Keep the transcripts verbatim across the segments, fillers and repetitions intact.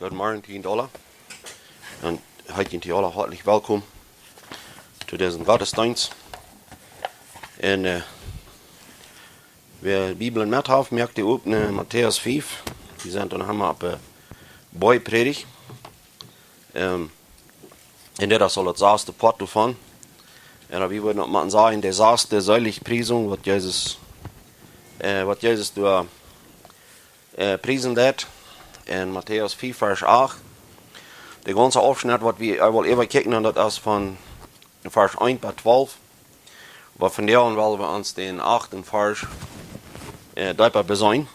Goodemorjen, Tien Dolla. Un heet junt aula hoatlich welkom to disen Gottesdeenst. Un, äh, wäa Bibel met haft, moakt dee op no Matäus fief. Wie sent dan emol opp, äh, Boy Predigt. Ähm, un dit es aul daut saste Poat doavon. Un wie wudden uk mau sajen, de saste Seligpriesunk, waut Jesus, äh, waut Jesus doa, äh, priesen deed. En Matäus fief, Varsch acht. De gaunze Aufschnett, waut wie, äh, wellen äwakjikjen, un daut es von Varsch eent bat twalf. Oba vondoag wellen wie ons dän achten Varsch, äh, deepa besennen.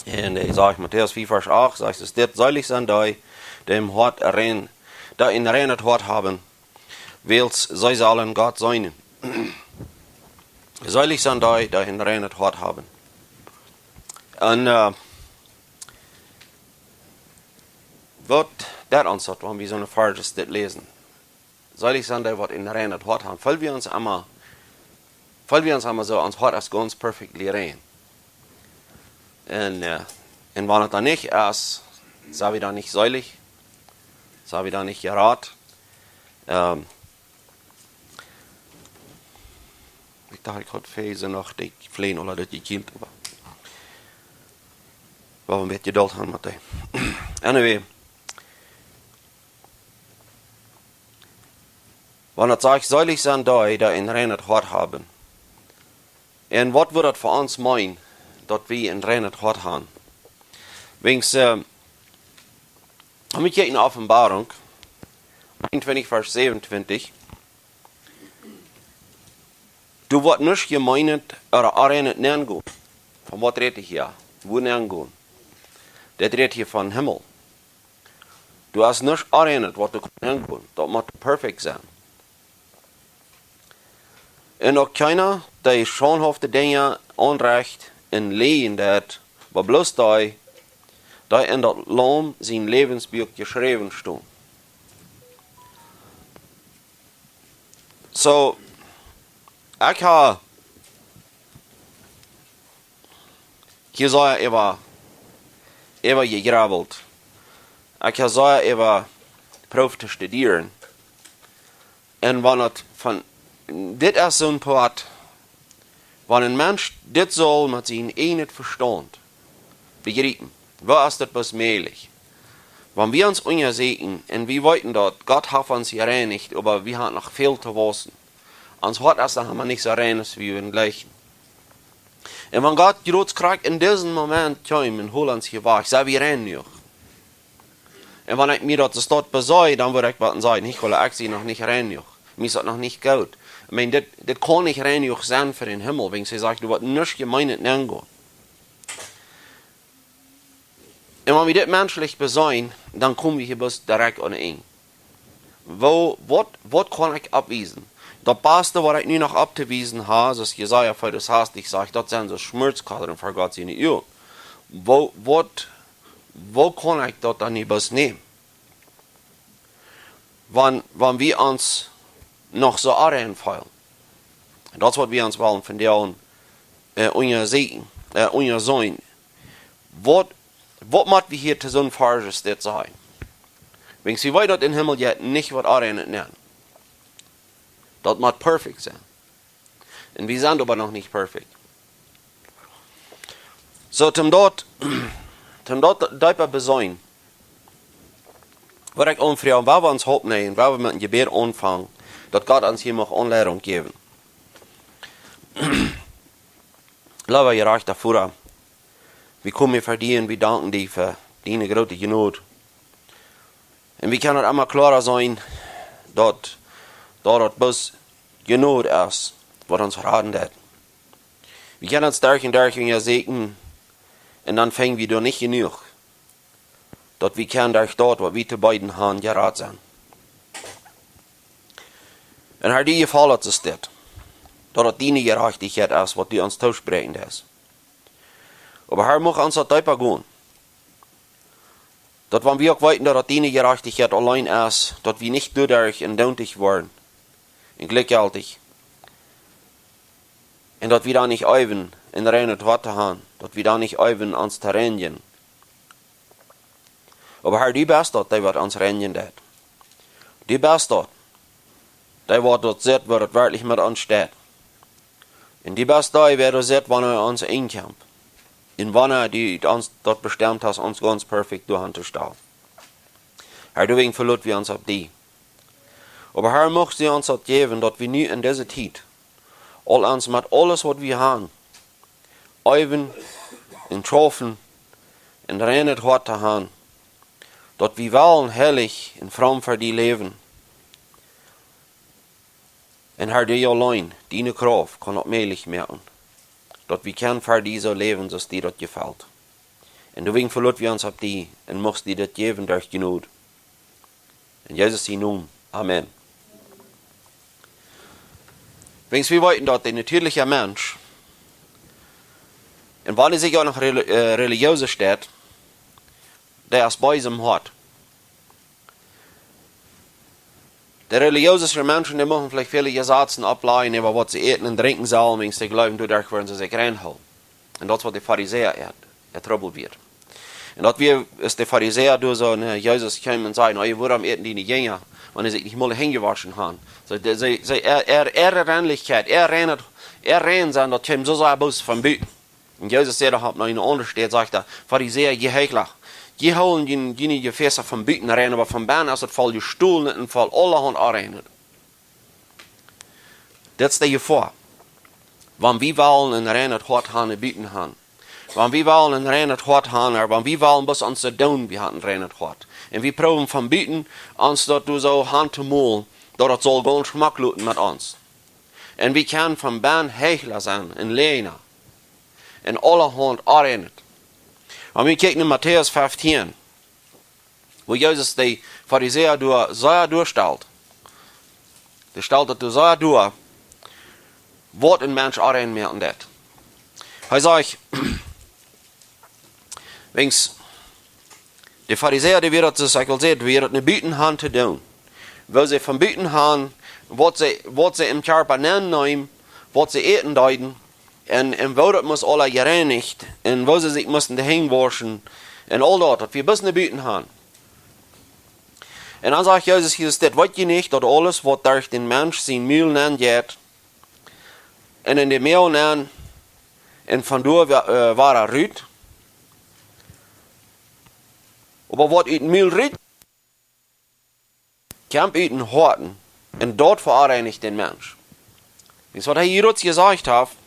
Un dee sajcht, Matäus fief, Varsch acht, sajcht et dit: Selig sent dee, dee em Hoat rein, dee een reinet Hoat haben, wiels see sellen Gott seenen. Selig sent dee, dee een reinet Hoat haben. Un, äh, waut daut ons sajcht, wan wie soone Varsch dit läsen. Selig sent dee, waut een reinet Hoat haben. Feel wie ons emol, feel wie ons emol soo, ons Hoat es gaunz perfectly rein. Un, äh, un wan et dan nich es, sent wie dan nich selig? Sent wie dan nich jerat? Ähm, ekj docht, ekj haud Varsch noch, dee fleajen aula derch de Kjint, oba wie wellen een bät Jedult haben met dee. Anyway, wan et sajcht, selig sent dee, dee een reinet Hoat haben. Un waut wudd daut fa ons meenen, daut wie een reinet Hoat haben? Wiels, äh, wan wie kjikjen en Openboarunk eenuntwintich, Varsch säwenuntwintich, doa woat nuscht Jemeenet ooda Onreinet nengonen. Von waut rät hee hia? Wua nengonen? Dit rät hia von Himmel. Doa es nuscht Onreinet, waut doa kaun nengonen. Daut mott perfect sennen. Un uk kjeena, dee schaundhafte Dinja aunrecht un läajen deit, oba bloos dee, dee en daut Laum sien Läwensbuak jeschräwen stonen. Soo, ekj hab hia sea äwa, äwa jegrubelt. Ekj hab sea äwa jeprooft to studieren. Un wan et von, dit es soon Poat, wan een Mensch dit saul met sien eejnet Vestaunt bejriepen, woo es daut bloos mäajlich? Wan wie ons unjasieekjen un wie weeten, daut Gott haft ons jereinicht, oba wie haben noch väl to wausen. Ons Hoat es noch emma nich soo rein aus wie wudden jleichen. Un wan Gott jrods krakjt en disen Moment kjeem un hold ons hia wajch, sent wie rein jenuach? Un wan ekj mie daut soo stoakj beseeh, dan wudd ekj waut sajen, ekj well, ekj sie noch nich rein jenuach. Mie es daut noch nich goot. Ekj meen, dit, dit kaun nich rein jenuach sennen fa dän Himmel, wiels hee sajcht, doa woat nuscht Jemeenet nengonen. Un wan wie dit menschlich beseenen, dan komen wie hia bloos direkt aun een Enj. Woo, waut, waut kaun ekj oppwiesen? Daut baste, waut ekj nu noch opptowiesen hab, soo aus Jesaja fief un sastich sajcht, daut sent soo Schmutzkoaren ver Gott siene Uagen. Woo, waut, woo kaun ekj daut dan nu bloos nämen? Wan, wan wie ons noch soo aunfeelen. Daut es, waut wie ons wellen vondoag, äh, unjasieekjen, äh, unjaseenen. Waut, waut mott wie hia to soon Varsch dit sajen? Wiels wie weeten, daut em Himmel jeit nich waut Onreinet nenn. Daut mott perfect sennen. Un wie sent oba noch nich perfect. Soo, toom daut, toom daut deepa beseenen, wudd ekj aunfroagen, wua wie ons Haupt nämen, wua wie met een Jebäd aunfangen, daut Gott ons hia mucht Aunleidunk jäwen. Leewa jerajchta Voda, wie komen hia ver die un wie danken die fa diene groote Jnod. Un wie kjennen daut emol kloara seenen, daut, daut daut bloos Jnod es, waut ons raden deit. Wie kjennen ons derch un derch unjasieekjen, un dan finjen wie doa nich jenuach, daut wie kjennen derch daut, waut wie to beeden haben, jerat sennen. Un Herr, die jefelt et dit, daut et diene Jerajchtichkjeit es, waut du ons toospräakjen deist. Oba Herr, mucht ons daut deepa gonen. Daut wan wie uk weeten, daut et diene Jerajchtichkjeit auleen es, daut wie nich doaderch endoont woaren un jlikjjeltich. Un daut wie dan nich äwen een reinet Hoat to haben, daut wie dan nich äwen ons to reinjen. Oba Herr, du best daut, dee waut ons reinjen deit. Du best daut, dee waut daut sitt, woo daut werkjlich met ons steit. Un du best dee, wäa daut sitt, wanea ons enkjemt. Un wanea du ons daut bestemt hast, ons gaunz perfekt doahan to stalen. Herr, doawäajen veloot wie ons opp die. Oba Herr, muchst du ons daut jäwen, daut wie nu en dise Tiet aul ons met aules, waut wie haben, äwen un schaufen un reinet Hoat to haben, daut wie wellen heilich un fromm fa die läwen. Un Herr, die auleen, diene Krauft kaun daut mäajlich moaken, daut wie kjennen fa die soo läwen, soo aus die daut jefelt. Un doawäajen veloot wie ons opp die un muchst du daut jäwen derch Jnod. En Jesus sien Nomen. Amen. Wäajens wie weeten, daut de natieelje Mensch, un wan hee sikj uk noch reli-, äh, religiös steit, dee es bees em Hoat. De religiöse Menschen, dee muchten veleicht väle Jesazen oppläajen äwa waut see äten un drinkjen sellen, wäajens see jleewen, doaderch woaren see sikj rein hoolen. Un daut es waut de Farisäa äa, äa Trubbel wia. Un daut wia, aus de Farisäa doa soo no Jesus kjeemen un säden: „Oh, wuarom äten diene Jinja, wan see sikj nich mol de Henj jewoschen haben?“ Soo, dee, see, see, äa, äa, äare Reinlichkjeit, äa reinet, äa rein sennen, daut kjeem soo sea bloos von buten. Un Jesus säd, hee haud noch eene aundre Städ, sajcht hee: „Farisäa, jie Heichla, jie hoolen june, june Jefäsa von buten rein, oba von bennen es et voll jestolen un voll aulahaunt Onreinet.“ Dit es de Jefoa. Wan wie wellen een reinet Hoat haben, buten haben. Wan wie wellen een reinet Hoat haben, ooda wan wie wellen bloos ons soo doonen, wie haben een reinet Hoat. Un wie proowen von buten ons daut doa soo auntomolen, daut et saul gaunz schmock loten met ons. Un wie kjennen von bennen Heichla sennen un Läajna. Un aulahaunt Onreinet. Wan wie kjikjen en Matäus feftieen, woo Jesus de Farisäa doa sea doastalt. Dee stalt daut doa sea doa, waut een Mensch onrein moaken deit. Hee sajcht, wäajens de Farisäa, dee wieren daut, soo aus ekj aul säd, wieren daut no buten han to doonen. Woo see von buten han, waut see, waut see em Kjarpa nennämen, waut see äten deeden, un, un woo daut must aula jereinicht, un woo see sikj musten de Henj woschen, un aul daut, daut wia bloos no buten han. Un dan sajcht Jesus, hia es dit: „Weet jie nich, daut aules, waut derch dän Mensch sien Mul nenn jeit, un en de Moag nenn, un von doa wa-, äh, wada rut? Oba waut ut dän Mul rut kjemt, ut dän Hoat, un daut veonreinicht dän Mensch.“ Dit es waut hee hia jesajcht haft.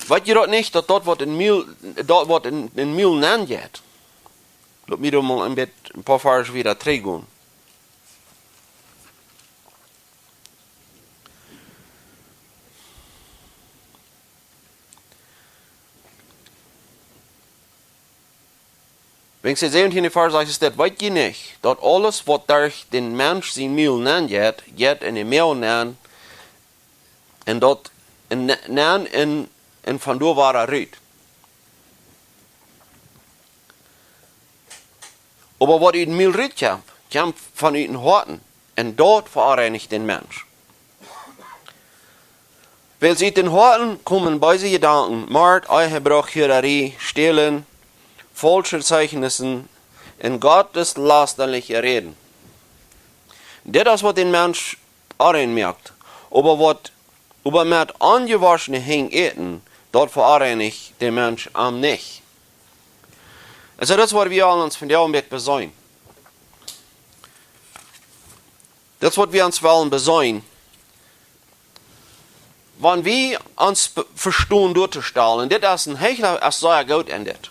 Weet jie daut nich, daut daut, waut en Mul, daut, waut en, en Mul nenn jeit? Lot mie doa mol een bät, een poa Varsch wieda trigjgonen. Wäajens de säwentiende Varsch sajcht es dit: „Weet jie nich, daut aules, waut derch dän Mensch sien Mul nenn jeit, jeit en de Moag nenn, un daut en ne-, nenn un, un von doa wada rut? Oba waut ut dän Mul rut kjemt, kjemt von ut dän Hoat, un daut veonreinicht dän Mensch. Wiels ut dän Hoat komen beese Jedanken, Mort, Ehebruch, Hurarie, Stälen, faulsche Zeichnisse un gotteslästerliche Räden.“ Dit es, waut dän Mensch onrein moakt. Oba waut, oba met onjewoschne Henj äten, daut veonreinicht dän Mensch am nich. Un soo, dit es, waut wie aul ons vondoag een bät beseenen. Dit es, waut wie ons wellen beseenen. Wan wie ons be-, vestonen doatostalen, dit es een Heichla, es sea goot en dit.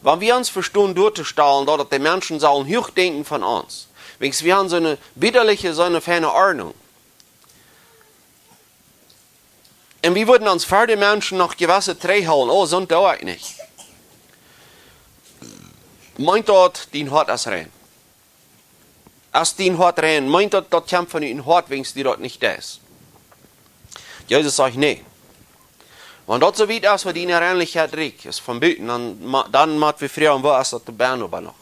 Wan wie ons vestonen doatostalen, daut de Menschen sellen huach denkjen von ons. Wäajens wie haben soone biederliche, soone feine Ordnunk. Un wie wudden ons ver de Menschen noch jewesse trigjhoolen: „Oh, soont doo ekj nich.“ Meent daut, dien Hoat es rein? Es dien Hoat rein, meent daut, daut kjemt von dien Hoat, wäajens du daut nich deist? Jesus sajcht: „Nä. Wan daut soo wiet es, waut diene Reinlichkjeit rieekjt, es von buten, dan ma-, dan mott wie froagen, woo es daut bennen oba noch?“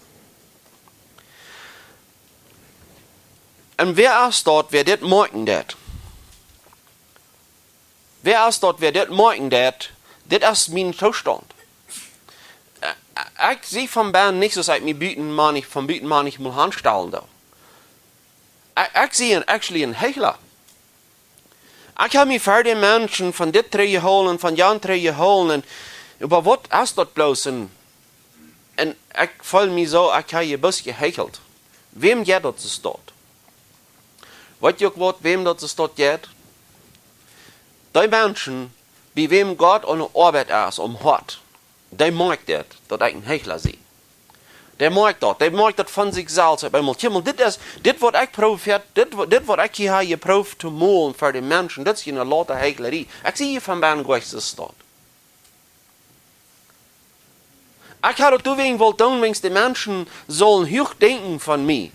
Un wäa es daut, wäa dit moakjen deit? Wäa es daut, wäa dit moakjen deit? Dit es mien Toostaunt. Äh, Ekj sie von bennen nich soo aus ekj mie buten manich, von buten manich mol aunstalen doo. Ekj, ekj sie een, actually een Heichla. Ekj hab mie ver de Menschen von dit trigj jehoolen, von jan trigj jehoolen, un, oba waut es daut bloos? Un, un ekj feel mie soo, ekj hab hia bloos jeheichelt. Wäm jeit daut soo? Weetst uk waut, wäm daut soo jeit? Dee Menschen, bie wäm Gott aun de Oabeit es, aum Hoat, dee moakjt daut, daut ekj een Heichla sie. Dee moakjt daut, dee moakjt daut von sikj selfst opp eemol. Kjikj mol, dit es, dit waut ekj proow, dit, dit waut ekj hia jeprooft to molen ver de Menschen, dit es eene lota Heichlerie. Ekj sie hia von bennen nich soo. Ekj hab daut doawäajen wult doonen, wiels de Menschen sellen huach denkjen von mie.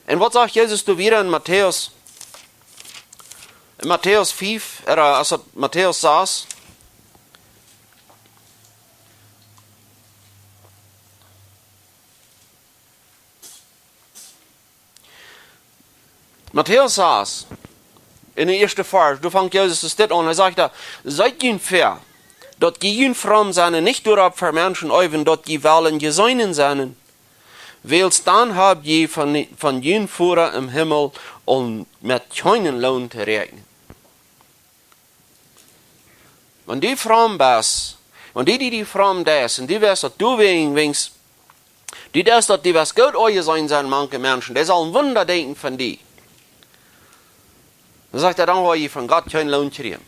Un waut sajcht Jesus doa wieda en Matäus? En Matäus fief, ooda es daut Matäus sas? Matäus sas, en de ieeschte Varsch, doa fangt Jesus dit aun. Hee sajcht doa: "Siet junt väa, daut jie junt fromm sennen nich doaropp ver Menschen äwen, daut jie wellen jeseenen sennen. Wiels dan hab jie von, von jun Voda em Himmel aul met kjeenen Loon to räakjnen." Wan du fromm best, wan du die, die fromm deist, un du weetst daut du wäajen, wäajen, du deist daut, du weetst goot aunjeseenen sennen mank de Menschen, dee sellen Wunda denkjen von die. Dan sajcht hee, dan woa jie von Gott kjeen Loon kjrieen.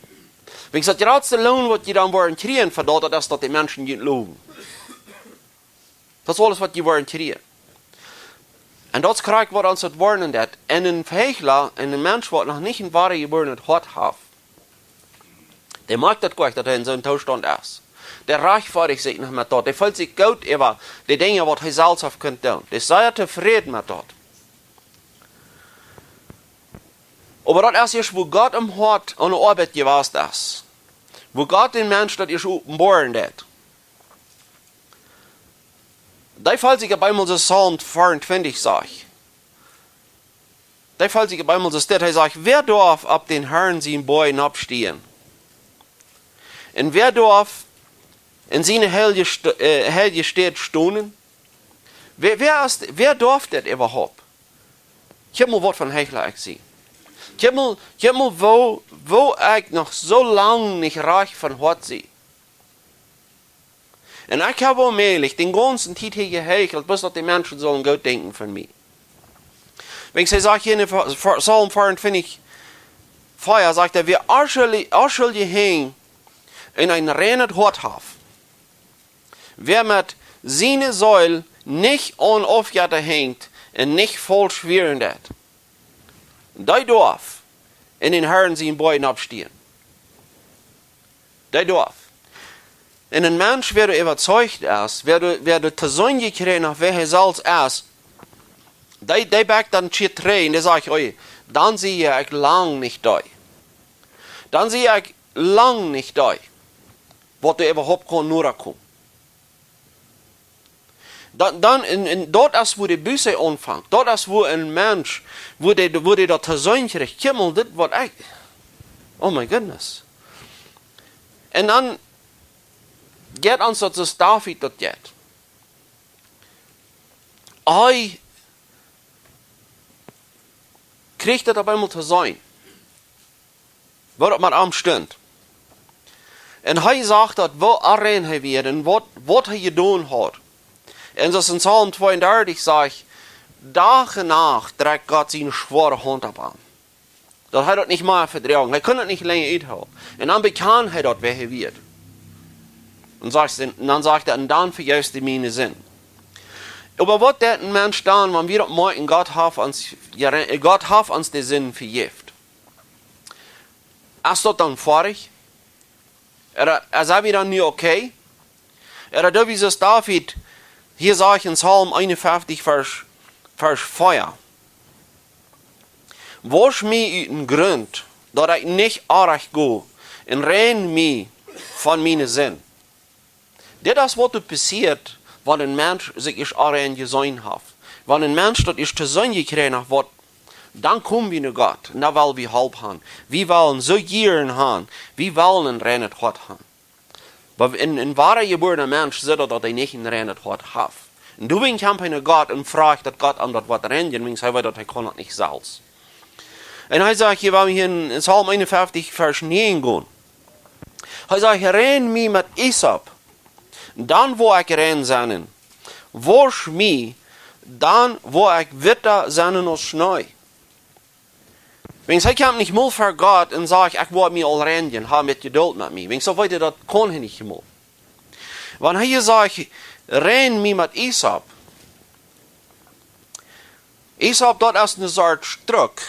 Wäajen daut jratste Loon waut jie dan woaren kjrieen, fa daut, daut es daut de Menschen junt lowen. Daut es aules waut jie woaren kjrieen. Un daut es krakjt waut ons daut woaren deit. Un een Heichla, un een Mensch waut noch nich een wadajebuarenet Hoat haft, dee moakjt daut goa nich, daut hee en soon Toostaunt es. Dee rajchtfoadjt sikj noch met daut. Dee feelt sikj goot äwa de Dinja waut hee selfst haft kunt doonen. Dee es sea tofräd met daut. Oba daut es ieescht, wua Gott em Hoat aun de Oabeit jewast es. Wua Gott dän Mensch daut ieescht openboaren deit. Dee feelt sikj opp eemol soo, Psalm veeruntwintich sajcht. Dee feelt sikj opp eemol soo stell. Hee sajcht: "Wäa darf opp dän Herrn sien Boajch nopp stieen? Un wäa darf en siene heilje St-, äh, heilje Städ stonen?" Wäa, wäa es, wäa darf daut äwahaupt? Kjikj mol waut fa een Heichla ekj sie. Kjikj mol, kjikj mol woo, woo ekj noch soo lang nich rajcht von Hoat sie. Un ekj hab aul mäajlich dän gaunzen Tiet hia jeheichelt, bloos daut de Menschen sellen goot denkjen von mie. Wäajen hee sajcht hia en Psalm veeruntwintich vea, sajcht hee: "Wäa onschuldje, onschuldje Henj un een reinet Hoat haft, wäa met siene Seel nich aun Aufjetta henjt un nich faulsch schwieren deit, dee darf en dän Herrn sien Boajch nopp stieen." Dee darf. Un een Mensch, wäa doa äwazeicht es, wäa doa, wäa doa to seenen jekjräajen haft, wäa hee selfst es, dee, dee bekjt dan schiet trigj un dee sajcht: "Ui, dan sie ekj lang nich dee. Dan sie ekj lang nich dee, waut doa äwahaupt kaun noda komen." Dan, dan en, en daut es wua de Buße aunfangt. Daut es wua een Mensch, wua dee, wua dee daut to seenen kjricht. Kjikj mol, dit waut ekj, oh my goodness. Un dan jeit ons daut soo aus David daut jeit. Hee kjricht daut opp eemol to seenen, woo daut met am stunt. Un hee sach daut, woo onrein hee wia un waut, waut hee jedonen haud. Un soo aus en Psalm tweeundartich sajcht: "Dach un Nacht drekjt Gott siene schwoare Haunt opp am, daut hee daut nich mea vedroagen. Hee kunn daut nich lenja uthoolen." Un dan bekjant hee daut, wäa hee wia. Un sajcht, un dan sajcht hee: "Un dan vejefst du miene Sind." Oba waut deit een Mensch dan, wan wie daut moakjen, Gott haft ons, jo, Gott haft ons de Sind vejäft? Es daut dan foadich? Ooda, ooda sent wie dan nu okay? Ooda doo wie soo aus David hia sajcht en Psalm eenunfeftich, Varsch, Varsch vea: "Wausch mie ut dän Grunt, daut ekj nich oajch go, un rein mie von miene Sind." Dit es waut doa passieet, wan een Mensch sikj ieescht onrein jeseenen haft. Wan een Mensch daut ieescht to seenen jekjräajen haft, waut, dan komen wie no Gott, un dan well wie Help han. Wie wellen soo jieren han, wie wellen een reinet Hoat han. Oba een, een woara jebuarna Mensch sajcht daut, daut hee nich een reinet Hoat haft. Un doawäajen kjemt hee no Gott un froagt, daut Gott am daut woat reinjen, wiels hee weet, daut hee kaun daut nich selfst. Un hee sajcht hia, wan wie hia en Psalm eenunfeftich, Varsch näajen gonen. Hee sajcht: "Rein mie met Isop, dan woa ekj rein sennen. Wausch mie, dan woa ekj witta sennen aus Schnee." Wiels hee kjemt nich mol ver Gott un sajcht: "Ekj woa mie aul reinjen, hab Jedult met mie." Wiels soo wiet hee daut kaun hee nich mol. Wan hee hia sajcht: "Rein mie met Isop." Isop, daut es eene Sort Struk,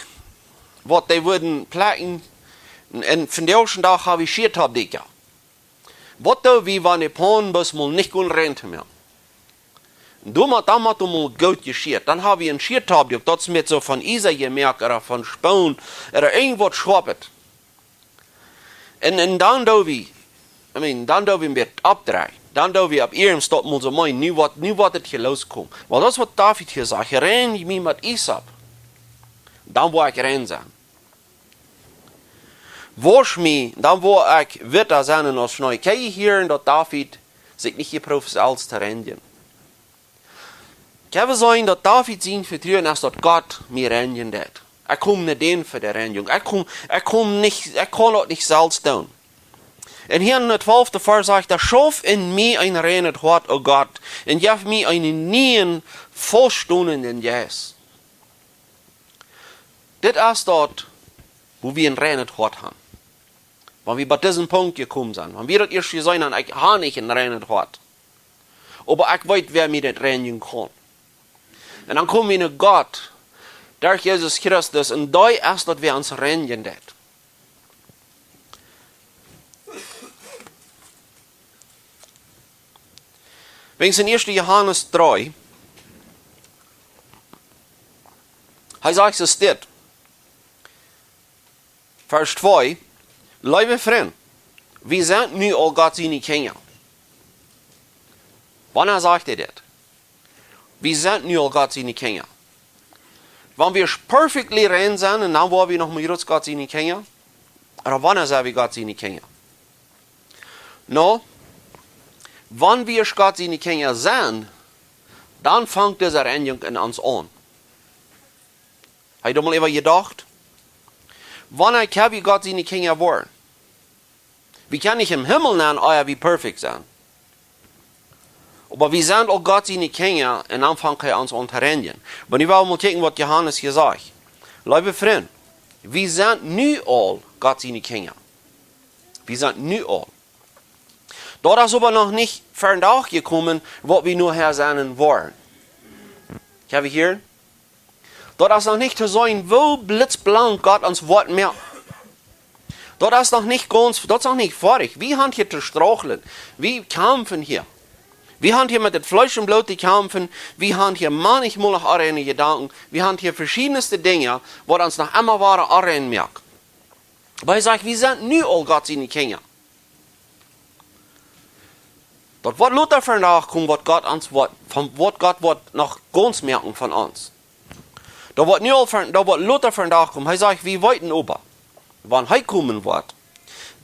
waut dee wudden plekjen. Un vondoag dän Dach hab wie Schieetobdieekja. Waut doo wie, wan de Paun bloos mol nich goot rein to moaken? Doa mott, dan mott doa mol goot jeschieet. Dan hab wie een Schieetobdieekj, daut es met soo von Iesa jemoakt ooda von Spoon ooda irjent waut Schoapet. Un, un dan doo wie, I mean, dan doo wie een bät oppdreien. Dan doo wie opp iernst daut mol soo, meen, nu woat, nu woat et hia loskomen. Oba daut es waut David hia sajcht: "Rein mie met Isop, dan woa ekj rein sennen. Wausch mie, dan woa ekj witta sennen aus Schnee." Kjenn jie hieren, daut David sikj nich jeprooft selfst to reinjen? Kjenn wie seenen, daut David sien Vetruen es, daut Gott mie reinjen deit. Ekj kom nich aun fa de Reinjunk. Ekj kom, ekj kom nich, ekj kaun daut nich selfst doonen. Un hia en dän twalften Varsch sajcht hee: "Schauf en mie een reinet Hoat, o Gott, un jeff mie eenen nieen, fauststonenden Jeist." Dit es daut, wua wie een reinet Hoat haben. Wan wie bie disen Punkt jekomen sent, wan wie daut ieescht jeseenen haben: "Ekj hab nich een reinet Hoat, oba ekj weet, wäa mie daut reinjen kaun." Un dan kom wie no Gott derch Jesus Christus, un doa es daut, wäa ons reinjen deit. Wiels en ieeschte Johanes dree, hee sajcht soo dit, Varsch twee: "Leewe Frind, wie sent nu aul Gott siene Kjinja." Wanea sajcht hee dit? Wie sent nu aul Gott siene Kjinja. Wan wie perfectly rein sent, un dan woa wie noch mau Gott siene Kjinja? Ooda wanea sent wie Gott siene Kjinja? No, wan wie Gott siene Kjinja sent, dan fangt dise Reinjunk en ons aun. Hab jie doa mol äwa jedocht? Wanea kjenn wie Gott siene Kjinja woaren? Wie kjennen nich em Himmel nenn, ea wie perfect sent. Oba wie sent aul Gott siene Kjinja, un dan fangt hee ons aun to reinjen. Oba nu well wie mol kjikjen, waut Johanes hia sajcht. Leewe Frind, wie sent nu aul Gott siene Kjinja. Wie sent nu aul. Daut es oba noch nich vondoag jekomen, waut wie nohäa sennen woaren. Kjenn wie hieren? Daut es noch nich to seenen, woo blitzblank Gott ons woat moaken. Daut es noch nich gaunz, daut es noch nich foadich. Wie haben hia to strugglen. Wie kjamfen hia. Wie haben hia met daut Fleesch un Bloot to kjamfen. Wie haben hia maunchmol noch onreine Jedanken. Wie haben hia veschiedne Dinja, waut ons noch emma woaren onrein moaken. Oba hee sajcht, wie sent nu aul Gott siene Kjinja. Daut woat lota vondoag komen, waut Gott ons woat, von waut Gott woat noch gaunz moaken von ons. Daut woat nu aul von, daut woat lota vondoag komen. Hee sajcht, wie weeten oba, wan hee komen woat,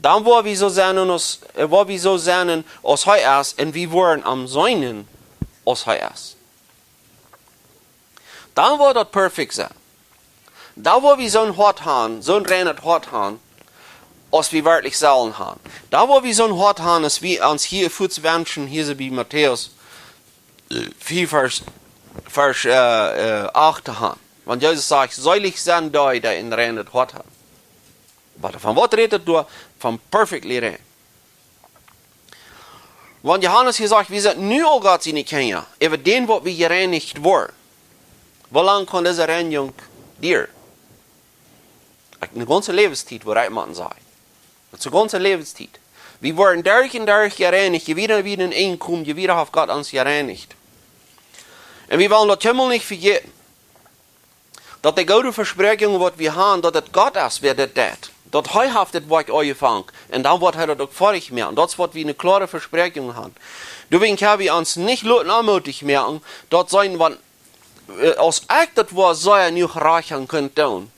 dan woa wie soo sennen aus, äh, woa wie soo sennen aus hee es, un wie woaren am seenen aus hee es. Dan woat daut perfect sennen. Dan woa wie soon Hoat haben, soon reinet Hoat haben, aus wie werkjlich sellen haben. Dan woa wie soon Hoat haben, aus wie ons hia fuaz wenschen, hia soo bie Matäus, äh, vea Varsch, Varsch, äh, äh, acht to haben. Wan Jesus sajcht, selig sent dee, dee een reinet Hoat haben. Oba von waut rät et doa? Von perfectly rein. Wan Johanes hia sajcht, wie sent nu aul Gott siene Kjinja, äwa dän woat wie jereinicht woaren. Woo lang kaun dise Reinjunk dieren? Ekj, eene gaunze Läwenstiet, wudd ekj mol sajen. Daut es eene gaunze Läwenstiet. Wie woaren derch un derch jereinicht, je wieda wie en Enj komen, je wieda haft Gott ons jereinicht. Un wie wellen daut kjeenmol nich vejäten, daut de goode Vespräakjunk, waut wie haben, daut et Gott es, wäa dit deit. Daut hee haft dit Woakj aunjefongen. Un dan woat hee daut uk foadich moaken. Daut es waut wie eene kloare Vespräakjunk haben. Doawäajen kjenn wie ons nich loten onmootich moaken, daut sennen, wan, äh, aus ekj daut woa sea nich rajcht haben kunt doonen,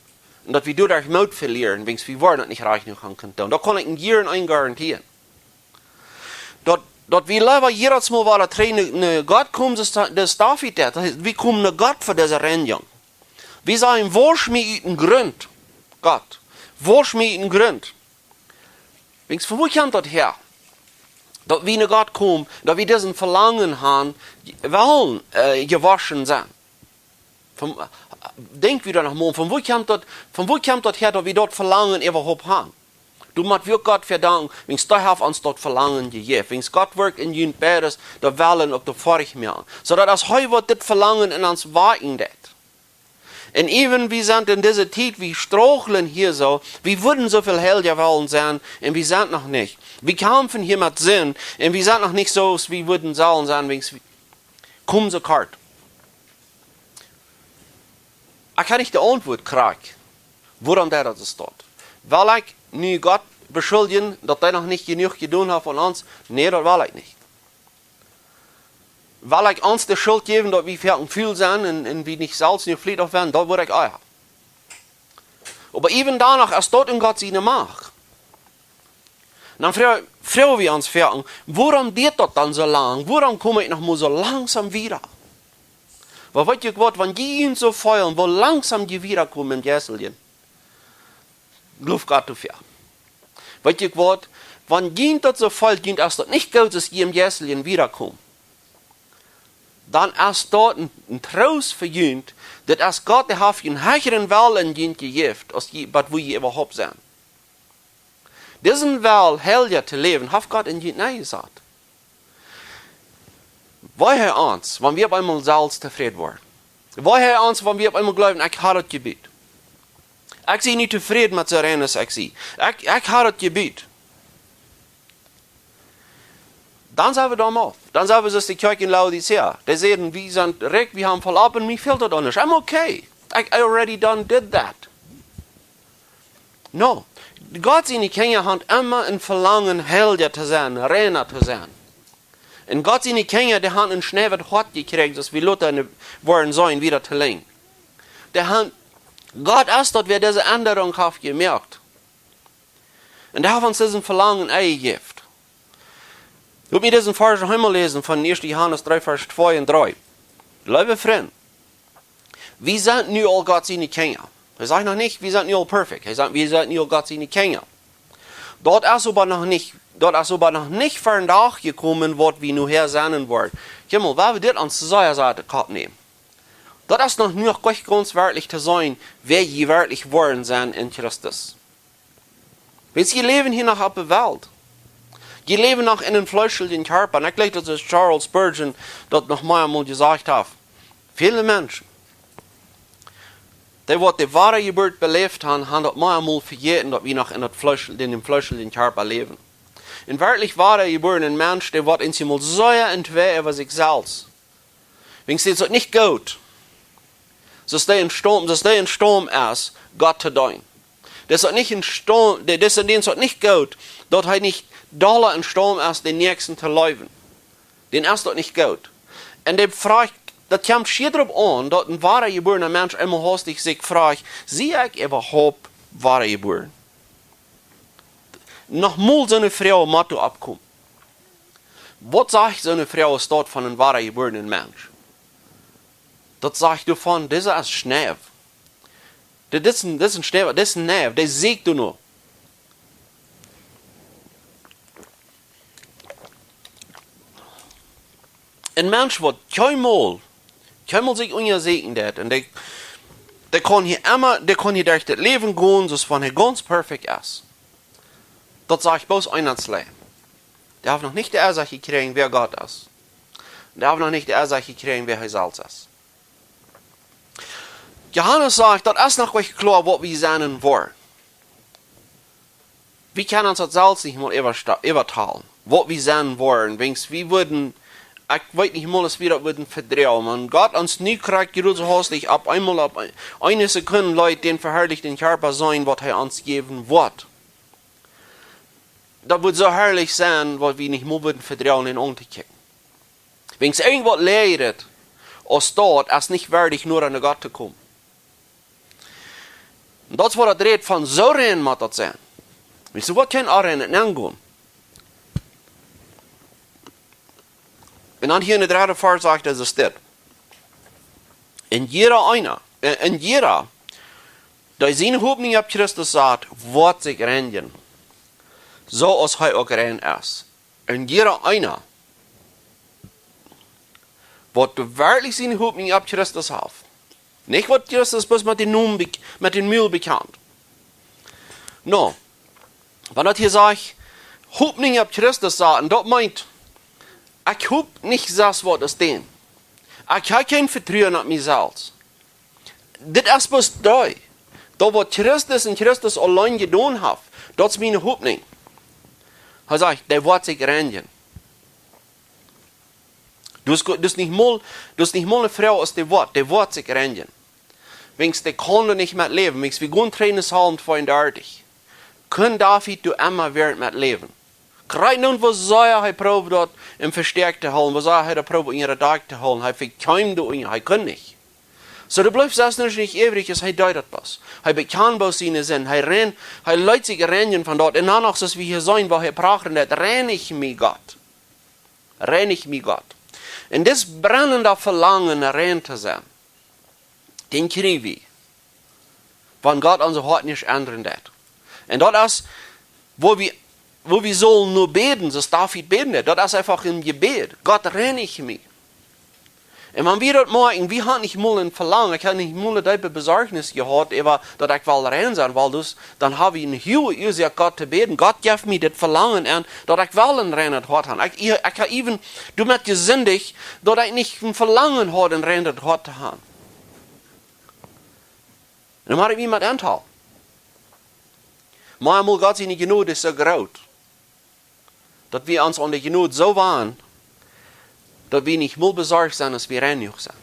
un daut wie doaderch Moot velieren, wiels wie woaren daut nich rajcht nich haben kunt doonen. Daut kaun ekj junt en Enj garantieren. daut, daut wie leewa jiedatsmol wada trigj no, no Gott komen, daut es David daut. Daut heet, wie komen no Gott fa dise Reinjunk. Wie sajen: "Wausch mie ut dän Grunt, Gott. Wausch mie ut dän Grunt." Weens, von wua kjemt daut häa? Daut wie no Gott komen, daut wie disen Velangen haben, wellen, äh, jewoschen sennen. Von, äh, denkj wie doa noch mol, von wua kjemt daut, von wua kjemt daut häa, daut wie daut Velangen äwahaupt haben? Doa mott wie uk Gott fa danken, weens dee haft ons daut Velangen jejäft. Weens Gott wirkjt en junt beides, daut Wellen uk daut Forcht moaken. Soo daut aus hee woat dit Velangen en ons wäakjen deit. Un even wie sent en dise Tiet, wie strugglen hia soo, wie wudden soo väl heilja wellen sennen, un wie sent noch nich. Wie kjamfen hia met Sind, un wie sent noch nich soo aus wie wudden sellen sennen, weens wie komen soo kort. Ekj hab nich de Auntwuat krakjt, wuarom daut soo steit. Well ekj nu Gott beschuldjen, daut hee noch nich jenuach jedonen haft aun ons? Nä, daut well ekj nich. Well ekj ons de Schult jäwen, daut wie foaken ful sent un, un wie nich selfst nu fliet opp sent? Daut wudd ekj uk. Oba even doano es daut en Gott siene Macht. Dan froag, froag wie ons foaken: "Wuarom diet daut dan soo lang? Wuarom kom ekj noch mau soo langsom wieda?" Oba weet jie waut, wan jie junt soo feelen, woo langsom jie wieda komen em Jeistlichen, jleeft Gott doafäa. Weet jie waut, wan junt daut soo fält, junt es daut nich goot, aus jie em Jeistlichen wieda komen, dan es daut een, een Troost fa junt, daut es Gott, dee haft junt een hecheren Wellen en junt jejäft, aus jie, waut wua jie äwahaupt sent. Disen Wellen, heilja to läwen, haft Gott en junt nenjesat. Woo hee ons, wan wie opp eemol selfst tofräd woaren. Woo hee ons, wan wie opp eemol jleewen: "Ekj hab daut jebut. Ekj sie nich tofräd met soo rein aus ekj sie. Ekj, ekj hab daut jebut." Dan sent wie doa mau. Dan sent wie soo aus de Kjoakj en Laodicea. Dee säden: "Wie sent rikj, wie haben voll opp un mie fält daut aun nuscht. I'm okay. I, I already done did that." No. Gott siene Kjinja haben emma een Velangen, heilja to sennen, reina to sennen. Un Gott siene Kjinja, dee haben een schnäwet Hoat jekjräajen, soo aus wie lota en de woaren seenen, wieda to lenjen. Dee haben, Gott es daut, wäa dise Endrunk haft jemoakt. Un dee haft ons disen Velangen enjejäft. Lot mie disen Varsch noch eemol läsen von ieeschte Johanes dree, Varsch twee un dree. Leewe Frind, wie sent nu aul Gott siene Kjinja. Hee sajcht noch nich, wie sent nu aul perfekt. Hee sajcht, wie sent nu aul Gott siene Kjinja. Daut es oba noch nich, daut es oba noch nich ver dän Dach jekomen, waut wie nohäa sennen woaren. Kjikj mol, wie woaren dit aun sea, sea to Kopp nämen. Daut es noch nich gaunz werkjlich to seenen, wäa jie werkjlich woaren sent en Christus. Wiels jie läwen hia noch opp de Welt. Jie läwen noch en een fleeschlichen Kjarpa. Un ekj jleew, daut es Charles Spurgeon, daut noch mol emol jesajcht haft. Väle Menschen, dee waut de woare Jeburt beläft haben, haben daut mol emol vejäten, daut wie noch en daut Fleesch, en däm fleeschlichen Kjarpa läwen. Een werkjlich woare jebuarna Mensch, dee woat eemol sea entwäa äwa sikj selfst. Wiels dee es daut nich goot, soo aus dee em Staum, soo aus dee em Staum es, Gott to deenen. Dee es daut nich em Staum, dee, dee es, dee es daut nich goot, daut hee nich dolla em Staum es, dän Näakjsten to leewen. Dän es daut nich goot. Un dee froagt, daut kjemt schier doaropp aun, daut een woare jebuarna Mensch eemol haustich sikj froagt: "Sie ekj äwahaupt woare jebuarna?" Noch mol soone Froag mott doa oppkomen. Waut sajcht soone Froag aus daut von een woare jebuarna Mensch? Daut sajcht doavon, dise es schnäw. Dit, dit es een, dit es een schnäwa, dit es een Neiw, dee sieekjt doano. Een Mensch, waut kjeenmol, kjeenmol sikj unjasieekjen deit, un dee, dee kaun hia emma, dee kaun hia derch daut Läwen gonen, soo aus wan hee gaunz perfekt es. Daut sajcht bloos eent auleen. Dee haft noch nich de Ieesach jekjräajen, wäa Gott es. Dee haft noch nich de Ieesach jekjräajen, wäa hee selfst es. Johanes sajcht, daut es noch nich kloa, waut wie sennen woaren. Wie kjennen ons daut selfst nich mol äwasta-, äwatalen, waut wie sennen woaren. Wiels wie wudden, ekj weet nich mol, aus wie daut wudden vedroagen. Wan Gott ons nu krakjt jrod soo haustich opp eemol, opp een, eene Sekund leet dän veharlichten Kjarpa seenen, waut hee ons jäwen woat. Daut wudd soo harlich sennen, waut wie nich mol wudden vedroagen, dän auntokjikjen. Wiels irjentwaut leeja aus daut es nich wieedich noda aun Gott to komen. Un daut es waut daut rät von, soo rein mott daut sennen. Wiels doa woat kjeen onrein nengonen. Un dan hia en de dredde Varsch sajcht et dit: Un jieda eena, äh, un jieda, dee siene Hopninj opp Christus sat, woat sikj reinjen, soo aus hee uk rein es. Un jieda eena, waut werkjlich siene Hopninj opp Christus haft, nich waut Christus bloos met dän Nomen bek-, met dän Mul bekjant. Nu, wan daut hia sajcht, Hopninj opp Christus saten, daut meent, ekj hop nich selfst waut aus dän. Ekj hab kjeen Vetruen opp mie selfst. Dit es bloos dee. Daut waut Christus un Christus auleen jedonen haft, daut es miene Hopninj. Hee sajcht, dee woat sikj reinjen. Du hast, du hast nich mol, du hast nich mol eene Froag aus dee woat, dee woat sikj reinjen. Wiels dee kunn doa nich met läwen, wiels wie gonen trigj no Psalm tweeundartich. Kunn David doa emma wada met läwen? Krakjt nu, woo sea hee proowd daut em Vestäakjen to hoolen, woo sea hee daut proowd unja daut Dak to hoolen, hee vekjeem doa unja, hee kunn nich. Soo, doa bleef selfst nich iewrich, aus hee deed daut bloos. Hee bekjand bloos siene Sind, hee rein, hee leet sikj reinjen von daut. Un dan noch, soo aus wie hia seenen, woo hee pracht: Reinich mie, Gott. Reinich mie, Gott. Un dit brennende Velangen, rein to sennen, dän kjrie wie, wan Gott onse Hoaten nich endren deit. Un daut es, woo wie, woo wie sellen nu bäden, soo aus David bäden deed. Daut es eefach een Jebäd. Gott, reinich mie. Un wan wie daut moakjen, wie haben nich mol een Velangen, ekj hab nich mol eene deepe Besorjnis jehaut, äwa daut ekj well rein sennen, wiels dan, dan hab wie eene huage Uasoak, Gott to bäden. Gott, jeff mie dit Velangen aun, daut ekj well een reinet Hoat haben. Ekj, ekj, ekj hab äwen doamet jesindicht, daut ekj nich een Velangen haud, een reinet Hoat to haben. Un dan mott ekj mie met aunhoolen. Mau emol, Gott siene Jnod es soo groot, daut wie ons aun de Jnod soo wanen, daut wie nich mol besorcht sent, aus wie rein jenuach sent.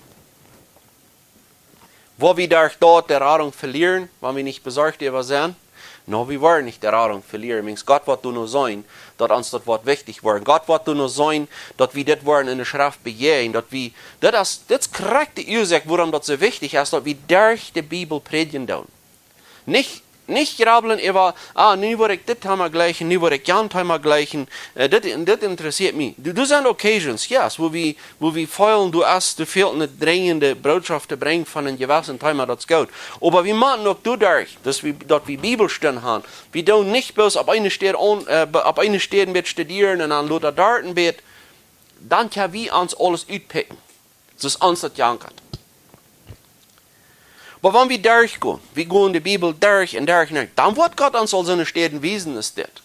Woa wie derch daut de Radunk velieren, wan wie nich besorcht äwa sent? Nu, wie woaren nich de Radunk velieren, wiels Gott woat doano seenen, daut ons daut woat wichtich woaren. Gott woat doano seenen, daut wie dit woaren enne Schreft bejäajnen, daut wie, daut es, daut es krakjt de Uasoak, wuarom daut soo wichtich es, daut wie derch de Bibel prädjen doonen. Nich, nich grabblen äwa, ah, nu woa ekj dit Thema jlikjen, nu woa ekj jan Thema jlikjen, äh, dit, dit interessieet mie. Du, doa sent occasions, yes, wua wie, wua wie feelen, doa es, doa fält eene drinjende Bootschoft to brinjen von een jewesset Thema, daut es goot. Oba wie motten uk doaderch, daut wie, daut wie Bibelstunden haben, wie doonen nich bloos opp eene Städ aun, äh, be-, opp eene Städ een bät studieren un dan lota doa een bät, dan kjenn wie ons aules utpikjen. Daut es ons daut jankat. Oba wan wie derchgonen, wie gonen de Bibel derch un derch un derch, dan woat Gott ons aul soone Städen wiesen aus dit.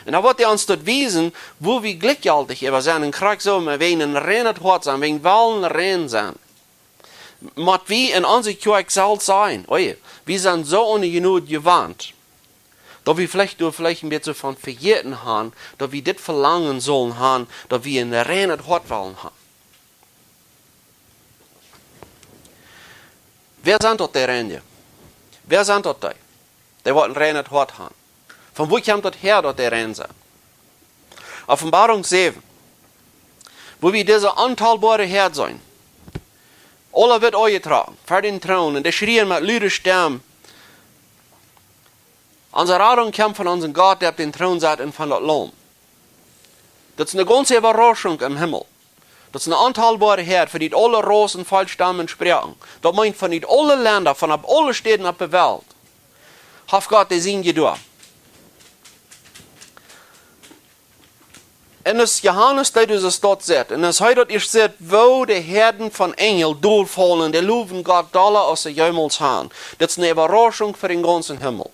Un dan woat hee ons daut wiesen, wua wie jlikjjeltich äwa sent, un krakjt soo, wan wie een reinet Hoat haben, wan wie wellen rein sennen, mott wie en onse Kjoakj selfst sajen: Oje, wie sent soo aun de Jnod jewant, daut wie veleicht, doa veleicht een bät von vejäten haben, daut wie dit Velangen sellen haben, daut wie een reinet Hoat wellen haben. Wäa sent daut, dee reine? Wäa sent daut, dee, dee waut een reinet Hoat haben? Von wua kjemt daut häa, daut dee rein sent? Openboarunk säwen, wua wie dise ontalboare Häad seenen, aule witt aunjetrocken, ver dän Troon, un dee schrieen met lude Stemm: Onse Radunk kjemt von onsen Gott, dee opp dän Troon sett, un von daut Laum. Daut es eene gaunze Äwarauschunk em Himmel. Daut es eene ontalboare Häad, von ut aule Raussen, Volkjstammen, Sproaken. Daut meent, von ut aule Lenda, von opp aule Städen opp de Welt, haft Gott de Sienje doa. Un aus Johanes dee dise Staut sitt, un aus hee daut ieescht sitt, woo de Häaden von Enjel dolfaulen, dee lowen Gott dolla aus see jemols haben. Daut es eene Äwarauschunk fa dän gaunzen Himmel.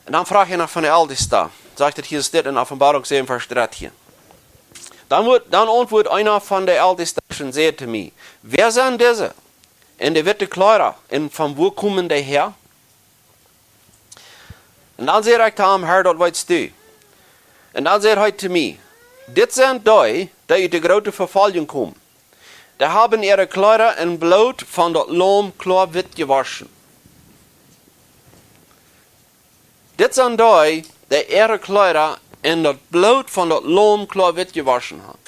Un dan fruach hee noch von de Eltesta. Sajcht et hia, es dit en Openboarunk säwen, Varsch dartieen. Dan woat, dan auntwuat eena von de Eltesta un säd to mie: Wäa sent dise en de witte Kjleeda, un von wua komen dee häa? Un dan säd ekj to am: Herr, daut weetst du. Un dan säd hee to mie: Dit sent dee, dee ut de groote Vefoljunk komen. Dee haben äare Kjleeda en Bloot von daut Laum kloa witt jewoschen. Dit sent dee, dee äare Kjleeda en daut Bloot von daut Laum kloa witt jewoschen haben.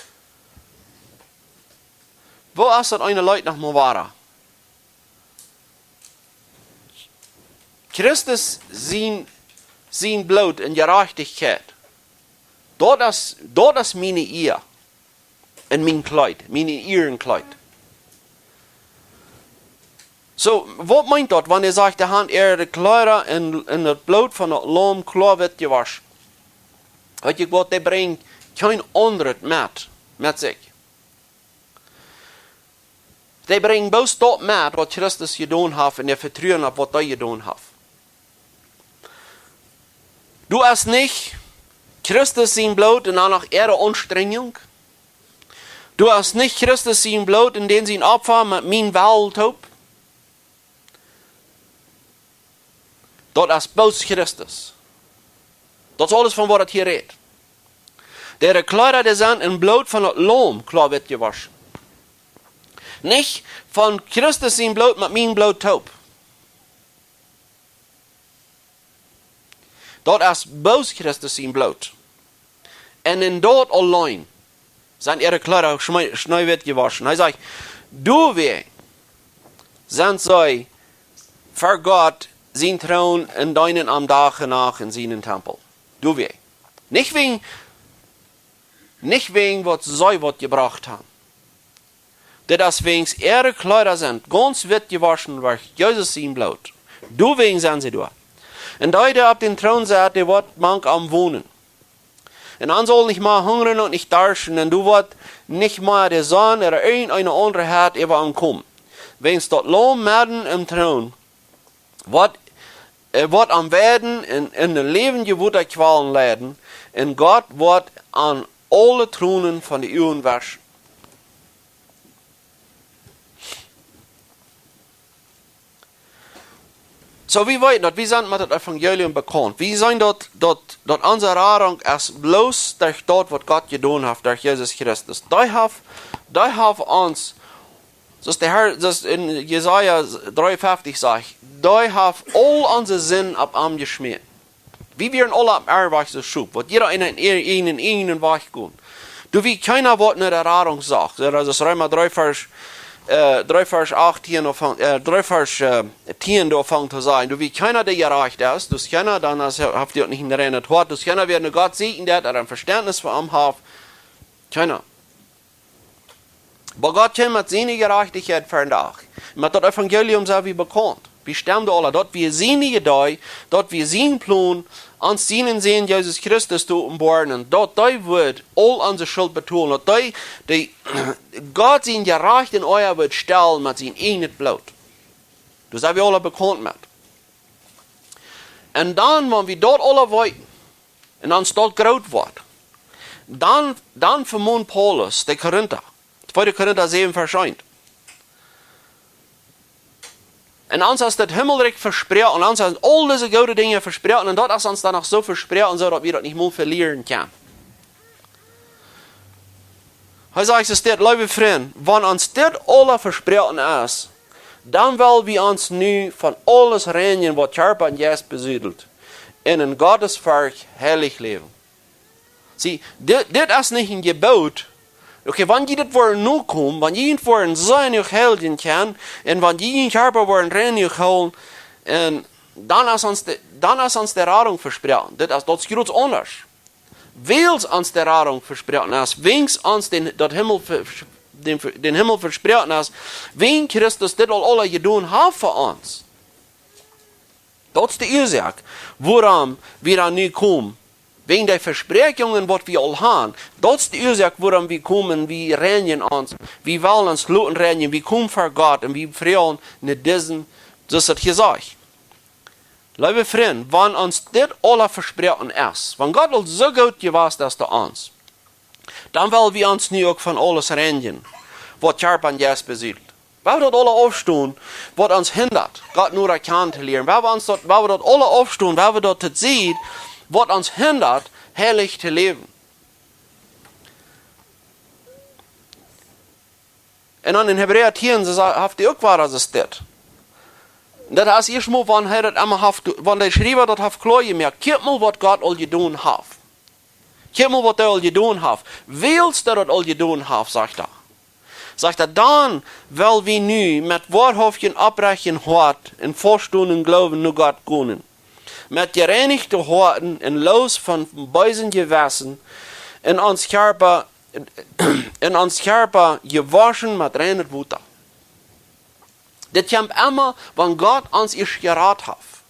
Woo es daut eene Leet noch mol wada? Christus sien, sien Bloot en Jerajchtichkjeit, Daut es, daut es miene Ea. En mien Kjleet, mien Ea en Kjleet. Soo, waut meent daut, wan hee sajcht, dee han äare Kjleeda en, en daut Bloot von daut Laum kloa witt jewoschen? Weet jie waut, dee brinjen kjeen aundret met, met sikj. Dee brinjen bloos daut met, waut Christus jedonen haft, un dee vetruen opp, waut hee jedonen haft. Du hast nich Christus sien Bloot un dan noch äare Aunstrenjunk. Du hast nich Christus sien Bloot un dän sien Opfa met mien Well toop. Daut es bloos Christus. Daut es aules, von waut et hia rät. Dee Kjleeda, dee sent en Bloot von daut Laum kloa witt jewoschen. Nich von Christus sien Bloot met mien Bloot toop. Daut es bloos Christus sien Bloot. Un en daut auleen sent äare Kjleeda schmee-, schneewitt jewoschen. Hee sajcht, doawäajen sent see ver Gott sien Troon un deenen am Dach un Nacht en sienen Tempel. Doawäajen. Nich wäajen, nich wäajen waut see waut jebrocht haben. Dit es wäajens äare Kjleeda sent gaunz witt jewoschen derch Jesus sien Bloot. Doawäajen sent see doa. Un dee, dee opp dän Troon sett, dee woat mank an wonen. Un an saul nich mea hungren un nich darschten, un doa woat nich mea de Sonn ooda irjent eene aundre Hett äwa an komen. Wäajens daut Laum medden em Troon woat, äh, woat am weiden un, un de läwendje Wotakjwalen leiden, un Gott woat an aule Tronen von de Uagen wauschen. Soo, wie weeten daut, wie sent met daut Evangelium bekaunt. Wie seenen daut, daut, daut onse Radunk es bloos derch daut, waut Gott jedonen haft, derch Jesus Christus. Dee haft, dee haft ons, soo aus de Herr, soo aus en Jesaja dreeunfeftich sajcht, dee haft aul onse Sinden opp am jeschmäten. Wie wieren aula opp eenen Wajch soo Schop, waut jieda en eenen, eenen, eenen Wajch jinkj. Doa wia kjeena, waut no de Radunk socht. Soo, daut es Reema dree Varsch, äh, dree Varsch achtieen, doa fangt, äh, dree Varsch, äh, tieen, doa fangt to sajen. Doa wia kjeena, dee jerajcht es. Doa es kjeena, dan es, haft hee uk nich en reinet Hoat. Doa es kjeena, wäa no Gott sieekjen deit, ooda een Vestentnis fa am haft. Kjeena. Oba Gott kjeem met siene Jerajchtichkjeit ver dän Dach. Met daut Evangelium sent wie bekaunt. Wie stemden aula, daut wia sien Idee, daut wia sien Plon, ons sienen Sän Jesus Christus to openboaren, un daut hee wudd aul onse Schult betolen, daut hee, dee, Gott sien Jerecht en Ea wudd stalen met sien eejnet Bloot. Doa sent wie aula bekaunt met. Un dan, wan wie daut aula weeten, un ons daut groot woat, dan, dan vemont Paulus de Korinta. Tweede Korinta säwen, Varsch eent. Un ons es daut Himmelrikj vesproaken, un ons sent aul dise goode Dinja vesproaken, un daut es ons dan noch soo vesproaken, soo daut wie daut nich mea velieren kjennen. Hee sajcht, es dit, leewe Frind, wan ons dit aula vesproaken es, dan well wie ons nu von aules reinjen, waut Kjarpa un Jeist besudelt, un en Gottesforcht heilich läwen. See, dit, dit es nich een Jeboot. Okay, wan jie dit woaren nokomen, wan jie woaren sennen heiljen kjennen, un wan jie jun Kjarpa woaren rein hoolen, un dan es ons de, dan es ons de Radunk vesproaken. Dit es, daut es groot aundasch. Wiels ons de Radunk vesproaken es, wiels ons dän, daut Himmel ve-, dän, dän Himmel vesproaken es, wiels Christus dit aul aula jedonen haft fa ons. Daut es de Uasoak, wuarom wie dan nu komen. Wäajen de Vespräakjungen, waut wie aul haben, daut es de Uasoak, wuarom wie komen, wie reinjen ons, wie wellen ons loten reinjen, wie komen ver Gott un wie froagen no disen, soo aus daut jesajcht. Leewe Frind, wan ons dit aula vesproaken es, wan Gott aul soo goot jewast es to ons, dan well wie ons nu uk von aules reinjen, waut Kjarpa un Jeist besudelt. Well wie daut aula aufstonen, waut ons hindat, Gott noda kjanen to lieren. Well wie ons daut, well wie daut aula aufstonen, well wie daut to seenen, waut ons hindat, heilich to läwen. Un dan en Hebräa tieen, soo sa-, haft hee uk wada soo steit. Daut es ieescht mol, wan hee daut emol haft, wan de Schriewa daut haft kloa jemoakt. Kjikj mol, waut Gott aul jedonen haft. Kjikj mol, waut hee aul jedonen haft. Wiels hee daut aul jedonen haft, sajcht hee. Sajcht hee, dan well wie nu met woarhauftjen, oprechtjen Hoat un fauststonen Gloowen no Gott komen. Met jereinichte Hoaten un loos von beesen Jewessen En ons Kjarpa, en ons Kjarpa jewoschen met reinet Wota. Dit kjemt emma, wan Gott ons ieescht jerat haft.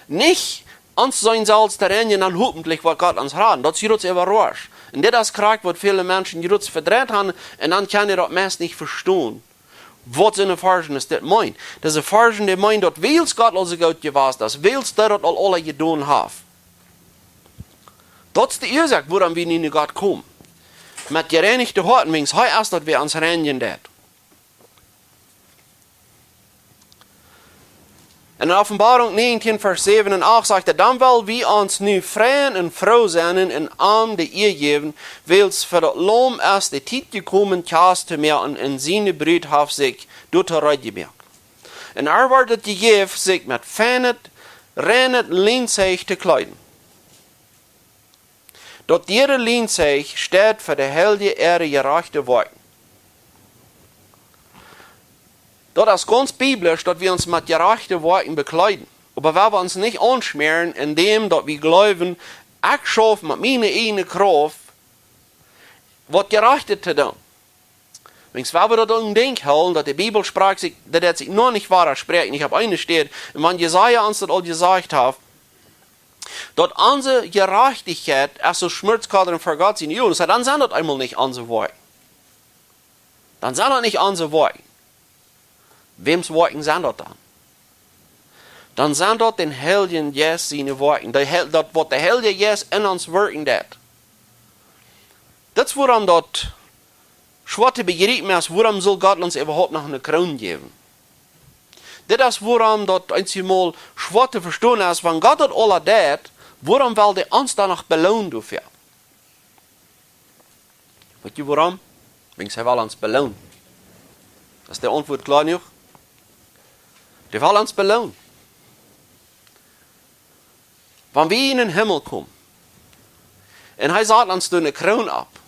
Nich ons sennen selfst to reinijen, dan hopentlich woat Gott ons raden. Daut es jrods äwarascht. Un dit es krakjt waut väle Menschen jrods vedreit haben, un dan kjennen dee daut meist nich vestonen, waut soone Varschen es dit meent. Dise Varschen, dee meent daut, wiels Gott aul soo goot jewast es, wiels hee daut aul aula jedonen haft. Daut es de Uasoak, wuarom wie nu no Gott komen. Met jereinichte Hoaten, wiels hee es daut, wäa ons reinjen deit. En Openboarunk näajentieen, Varsch säwen un acht sajcht et: Dan well wie ons nu freien un froo sennen un am de Ea jäwen, wiels fa daut Laum es de Tiet jekomen, Kjast to moaken, un siene Brut haft sikj doatoo reed jemoakt. Un ar wort et jejäft, sikj met feinet, reinet Lienzeich to kjleeden. Daut diere Lienzeich steit fa de Heilje äare jerajchte Woakjen. Daut es gaunz biblisch, daut wie ons met jerajchte Woakjen bekjleeden. Oba wan wie ons nich aunschmäaren, endäm daut wie jleewen, ekj schauf met miene ieejne Krauft waut Jerajchtet to doonen. Wiels wan wie daut en Denkj hoolen, daut de Bibel sprakjt sikj, daut et sikj noch nich wada sprakjt, nich opp eene Städ, un wan Jesaja ons daut aul jesajcht haft, daut onse Jerajchtichkjeit es soo aus Schmutz ver Gott siene Uagen, dan sent daut eemol nich onse Woakjen. Dan sent daut nich onse Woakjen. Wäms Woakjen sent daut dan? Dan sent daut dän Heiljen Jeist siene Woakjen. De Heil-, daut waut de Heilje Jeist en ons wirkjen deit. Daut es wuarom daut schwoa to bejriepen es, wuarom saul Gott ons äwahaupt noch eene Kroon jäwen? Dit es wuarom daut eenjemol schwoa to vestonen es, wan Gott daut aula deit, wuarom well hee ons dan noch beloonen doafäa? Weet jie wuarom? Wiels hee well ons beloonen. Es de Auntwuat kloa jenuach? Hee well ons beloonen. Wan wie en dän Himmel komen un hee sat ons doa eene Kroon opp,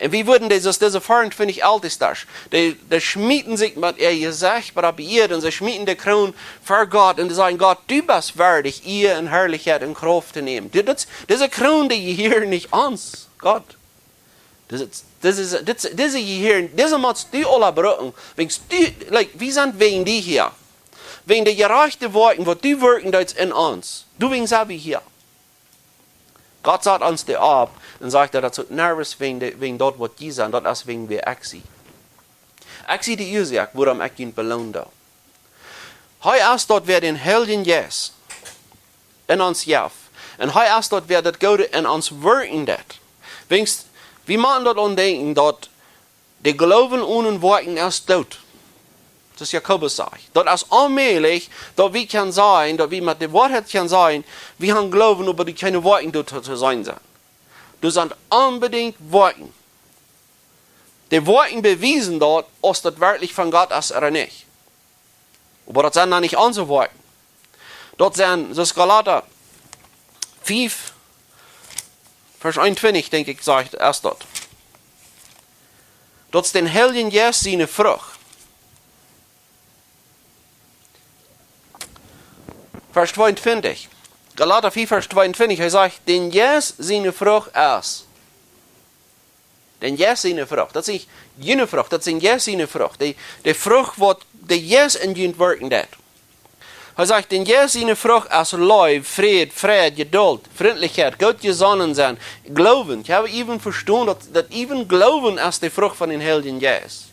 un wie wudden dise, dise veeruntwintich Eltestasch, dee, dee schmieten sikj met äa Jesecht bat opp de Ieed un see schmieten de Kroon ver Gott un dee sajen: Gott, du best wieedich, Ea un Harlichkjeit un Krauft to nämen. Dit, dit, dise Kroon, dee jehieet nich ons, Gott. Dise, dise, dise, dise jehieet, dise motst du aula brucken. Wiels du, like, wie sent wäajen die hia. Wäajen de jerajchte Woakjen, waut du wirkjen deist en ons. Doawäajen sent wie hia. Gott sat ons dee opp un sajcht, daut es uk nuscht wäajen de, wäajen daut waut jie sent, daut es wäajen wäa ekj sie. Ekj sie de Uasoak, wuarom ekj junt beloonen doo. Hee es daut, wäa dän Heiljen Jeist en ons jeft. Un hee es daut, wäa daut Goode en ons wirkjen deit. Wiels, wie motten daut aundenkjen, daut de Gloowen one Woakjen es doot. Soo aus Jakobus sajcht. Daut es onmäajlich, daut wie kjennen sajen, daut wie met de Woarheit kjennen sajen, wie haben Gloowen, oba doa kjeene Woakjen doatoo to seenen sent. Doa sent onbedinjt Woakjen. De Woakjen bewiesen daut, aus daut werkjlich von Gott es ooda nich. Oba daut sent dan nich onse Woakjen. Daut sent, soo aus Galata fief, Varsch eenuntwintich, denkj ekj, sajcht, es daut. Daut es dän Heiljen Jeist siene Frucht. Varsch tweeuntwintich. Galata fief, Varsch tweeuntwintich, hee sajcht, dän Jeist siene Frucht es. Dän Jeist siene Frucht. Daut es nich june Frucht, daut es dän Jeist siene Frucht. De, de Frucht, waut de Jeist en junt wirkjen deit. Hee sajcht, dän Jeist siene Frucht es Leew, Fräd, Freid, Jeduld, Frintlichkjeit, goot jesonnen sennen, Gloowen. Ekj hab even vestonen, daut, daut even Gloowen es de Frucht von dän Heiljen Jeist.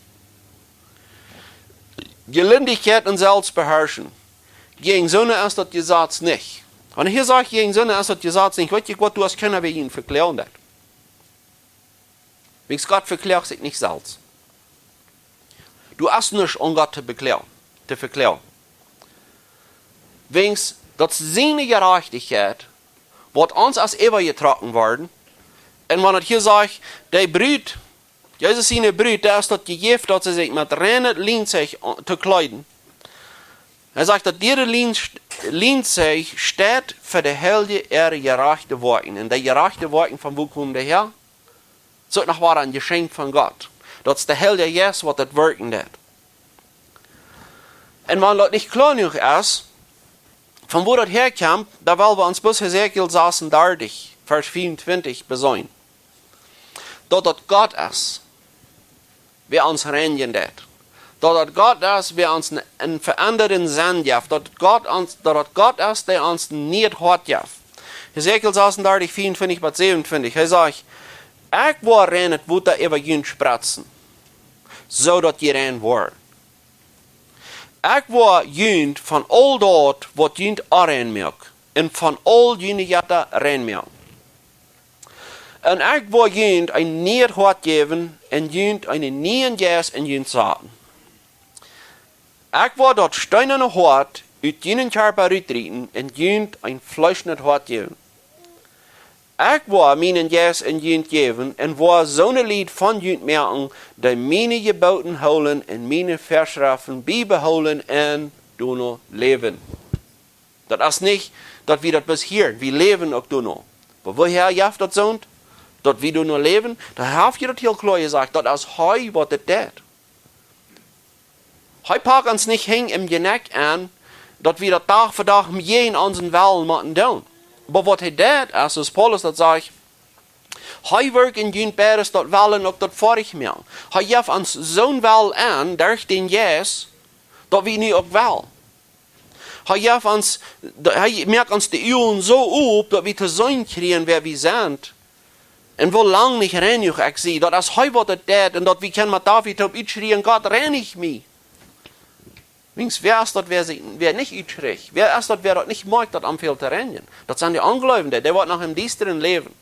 Jelindichkjeit un Selfstbeharschen. Jäajen soone es daut Jesaz nich. Wan hee hia sajcht, jäajen soone es daut Jesaz nich, weet jie waut, du hast kjeena, wäa junt vekloagen deit. Wiels Gott vekloagt sikj nich selfst. Du hast nuscht aun Gott to bekloagen, to vekloagen. Wiels daut es siene Jerajchtichkjeit, waut ons es äwajetrocken worden. Un wan et hia sajcht, de Brut, Jesus siene Brut, dee es daut jejäft, daut see sikj met reinet Lienzeich to kjleeden. Hee sajcht, daut diere Lien-, Lienzeich steit fa de Heilje äare jerajchte Woakjen. Un de jerajchte Woakjen, von wua komen dee häa? Soo noch wada een Jeschenkj von Gott. Daut es de Heilje Jeist, waut daut wirkjen deit. Un wan daut nich kloa jenuach es, von wua daut häakjemt, dan well wie ons bloos Hesekiel sasundartich, Varsch vieruntwintich beseenen. daut daut Gott es, wäa ons reinjen deit. Daut daut Gott es, wäa ons een, een veendat Senn jeft. Daut daut Gott ons, daut daut Gott es, dee ons een niet Hoat jeft. Hesekiel sechsunddreißig, vierundzwanzig bat siebenundzwanzig, hee sajcht: "Ekj woa reinet Wota äwa junt spretzen, soo daut jie rein woaren. Ekj woa junt von aul daut, waut junt onrein moakt, un von aul june Jetta rein moaken. Un ekj woa junt een niet Hoat jäwen un junt eenen nieen Jeist en junt saten. Ekj woa daut steenane Hoat ut junen Kjarpa rutrieten un junt een fleeschnet Hoat jäwen. Ekj woa mienen Jeist en junt jäwen un woa soone Lied von junt moaken, dee miene Jeboten hoolen un miene Väaschreften biebehoolen un doano läwen." Daut es nich, daut wie daut bloos hieren, wie läwen uk doano. Oba woohäa jeft daut soont, daut wie doano läwen? Doa haft hee daut hiel kloa jesajcht, daut es hee, waut daut deit. Hee pakt ons nich hinj em Jenekj aun, daut wie daut Dach fa Dach jäajen onsen Wellen motten doonen. Oba waut hee deit, es, aus Paulus daut sajcht, hee wirkjt en junt beides, daut Wellen uk daut Foadich moaken. Hee jeft ons soon Wellen aun, derch dän Jeist, daut wie nu uk wellen. Hee jeft ons, hee moakt ons de Uagen soo op, daut wie to seenen kjrieen, wäa wie sent. Un woo lang nich rein jenuach ekj sie. Daut es hee, waut daut deit, un daut wie kjennen met David toop utschrieen: "Gott, reinich mie." Wiels wäa es daut, wäa sikj, wäa nich utschriecht? Wäa es daut, wäa daut nich moakt, daut am fält to reinjen? Daut sent dee Onjleewende, dee woaren noch em Diestren läwen.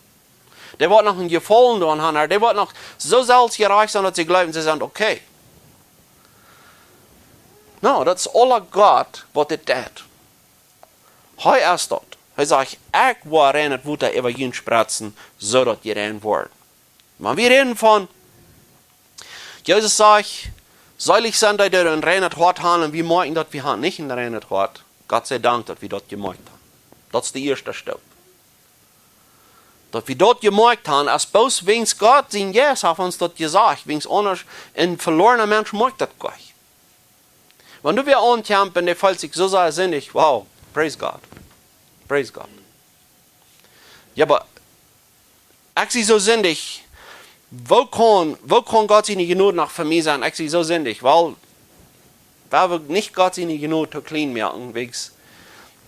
Dee woaren noch een Jefaulen doaraun haben, dee woaren noch soo selfstjerajcht sennen, daut see jleewen, see sent okay. No, daut es aula Gott, waut dit deit. Hee es daut. Hee sajcht: "Ekj woa reinet Wota äwa junt spretzen, soo daut jie rein woaren." Oba wie räden von, Jesus sajcht: "Seelich sent dee, dee een reinet Hoat haben", un wie moakjen, daut wie haben nich een reinet Hoat. Gott sie Dank, daut wie daut jemoakt haben. Daut es de ieeschte Stap. Daut wie daut jemoakt haben, es bloos wiels Gott sien Jeist haft ons daut jesajcht, wiels aundasch een velorna Mensch moakt daut nich. Wan du wäa aunkjemst un dee feelt sikj soo sea sindich, wow, praise God. Praise God. Jo, oba ekj sie soo sindich. Woo kaun, woo kaun Gott siene Jnod noch fa mie sennen? Ekj sie soo sindich. Well, wie haben nich Gott siene Jnod to kjlien moaken, wiels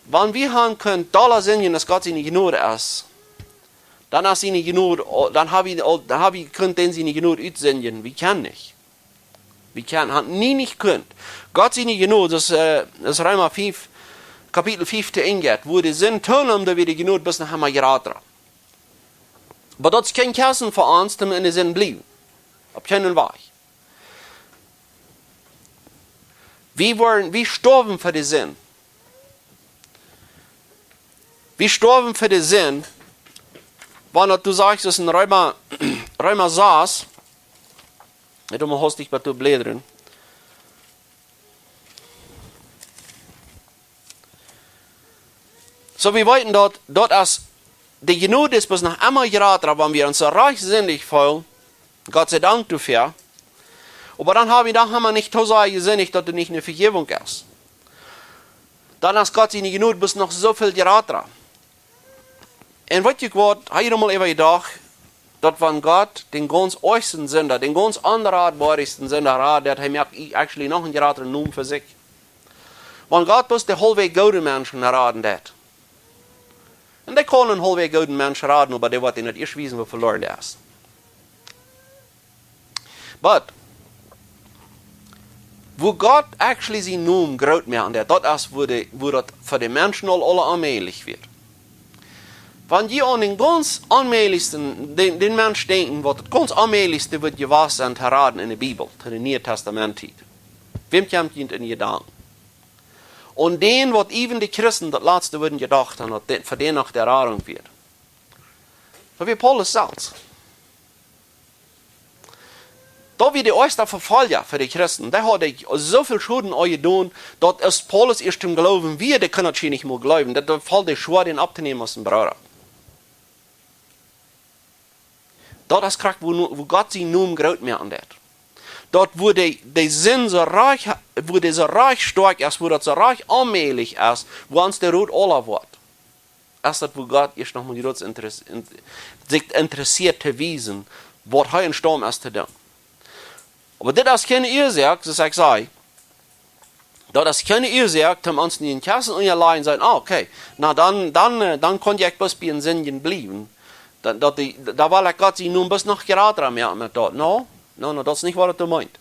wan wie haben kunt dolla sindjen aus Gott siene Jnod es, dan es siene Jnod, dan hab wie, dan hab wie kunt dän siene Jnod utsindjen. Wie kjennen nich. Wie kjennen, haben nie nich kunt. Gott siene Jnod, daut, äh, daut Reema fief, Kapitel fief to Enj jeit, woo de Sind toonam, daut wie de Jnod bloos noch emol jrata. Oba daut es kjeen Kjessen fa ons, daut wie enne Sind bliewen. Opp kjeenen Wajch. Wie woaren, wie stoawen fa de Sind. Wie stoawen fa de Sind. Wan daut du sajchst, daut es en Reema, Reema sas, ekj doo mol hastich waut blädren. Soo, wie weeten daut, daut es, de Jnod es bloos noch emol jrata, wan wie ons soo rajcht sindich feelen. Gott sie Dank doafäa. Oba dan hab wie, dan hab wie nich to sea jesindicht, daut doa nich eene Vejäwunk es. Dan es Gott siene Jnod bloos noch soo väl jrata. Un weet jie waut, hab jie mol äwa jedocht, daut wan Gott dän gaunz oajsten Sinda, dän gaunz onratboasten Sinda rad, daut hee moakt actually noch een jratren Nomen fa sikj. Wan Gott bloos de haulfwäaj goode Menschen raden deed. Un dee kaun een haulfwäaj gooden Mensch raden, oba dee woat am daut ieescht wiesen, woo veloaren dee es. But, woo Gott actually sienen Nomen groot moaken deed, daut es woo de, woo daut fa de Menschen aul aula onmäajlich wia. Wan jie aun dän gaunz onmäajlichsten, dän, dän Mensch denkjen, waut daut gaunz onmäajlichste wudd jewast sennen to raden enne Bibel, to de Niee Testament Tiet. Wäm kjemt junt enne Jedanken? Aun dän, waut even de Christen daut latste wudden jedocht haben, daut dee, fa dän noch de Radunk wia. Daut wia Paulus selfst. Daut wia de ieeschta Vefolja fa de Christen. Dee haud soo väl Schoden aunjedonen, daut aus Paulus ieescht em Gloowen wia, dee kunn daut schier nich mea jleewen. Daut, daut foll dee schwoa, dän opptonämen aus een Brooda. Daut es krakjt, woo, woo Gott sienen Nomen groot moaken deed. Daut woo de, de Sind soo rajcht, woo dee soo rajcht stoakj es, woo daut soo rajcht onmäajlich es, woo ons de Rot aula woat. Es daut, woo Gott ieescht noch mol jrots interess-, in-, sikj interessieet to wiesen, waut hee em Staut es to doonen. Oba dit es kjeene Uasoak, soo aus ekj säd, daut es kjeene Uasoak, om ons nich en Kjesten unjalajen un sajen: "Ah, okay, na dan, dan, äh, dan kaun ekj bloos bie een Sindjen bliewen." Dan, daut dee, dan well ekj Gott sienen Nomen bloos noch jrata moaken met daut. No, no, no, daut es nich waut daut meent.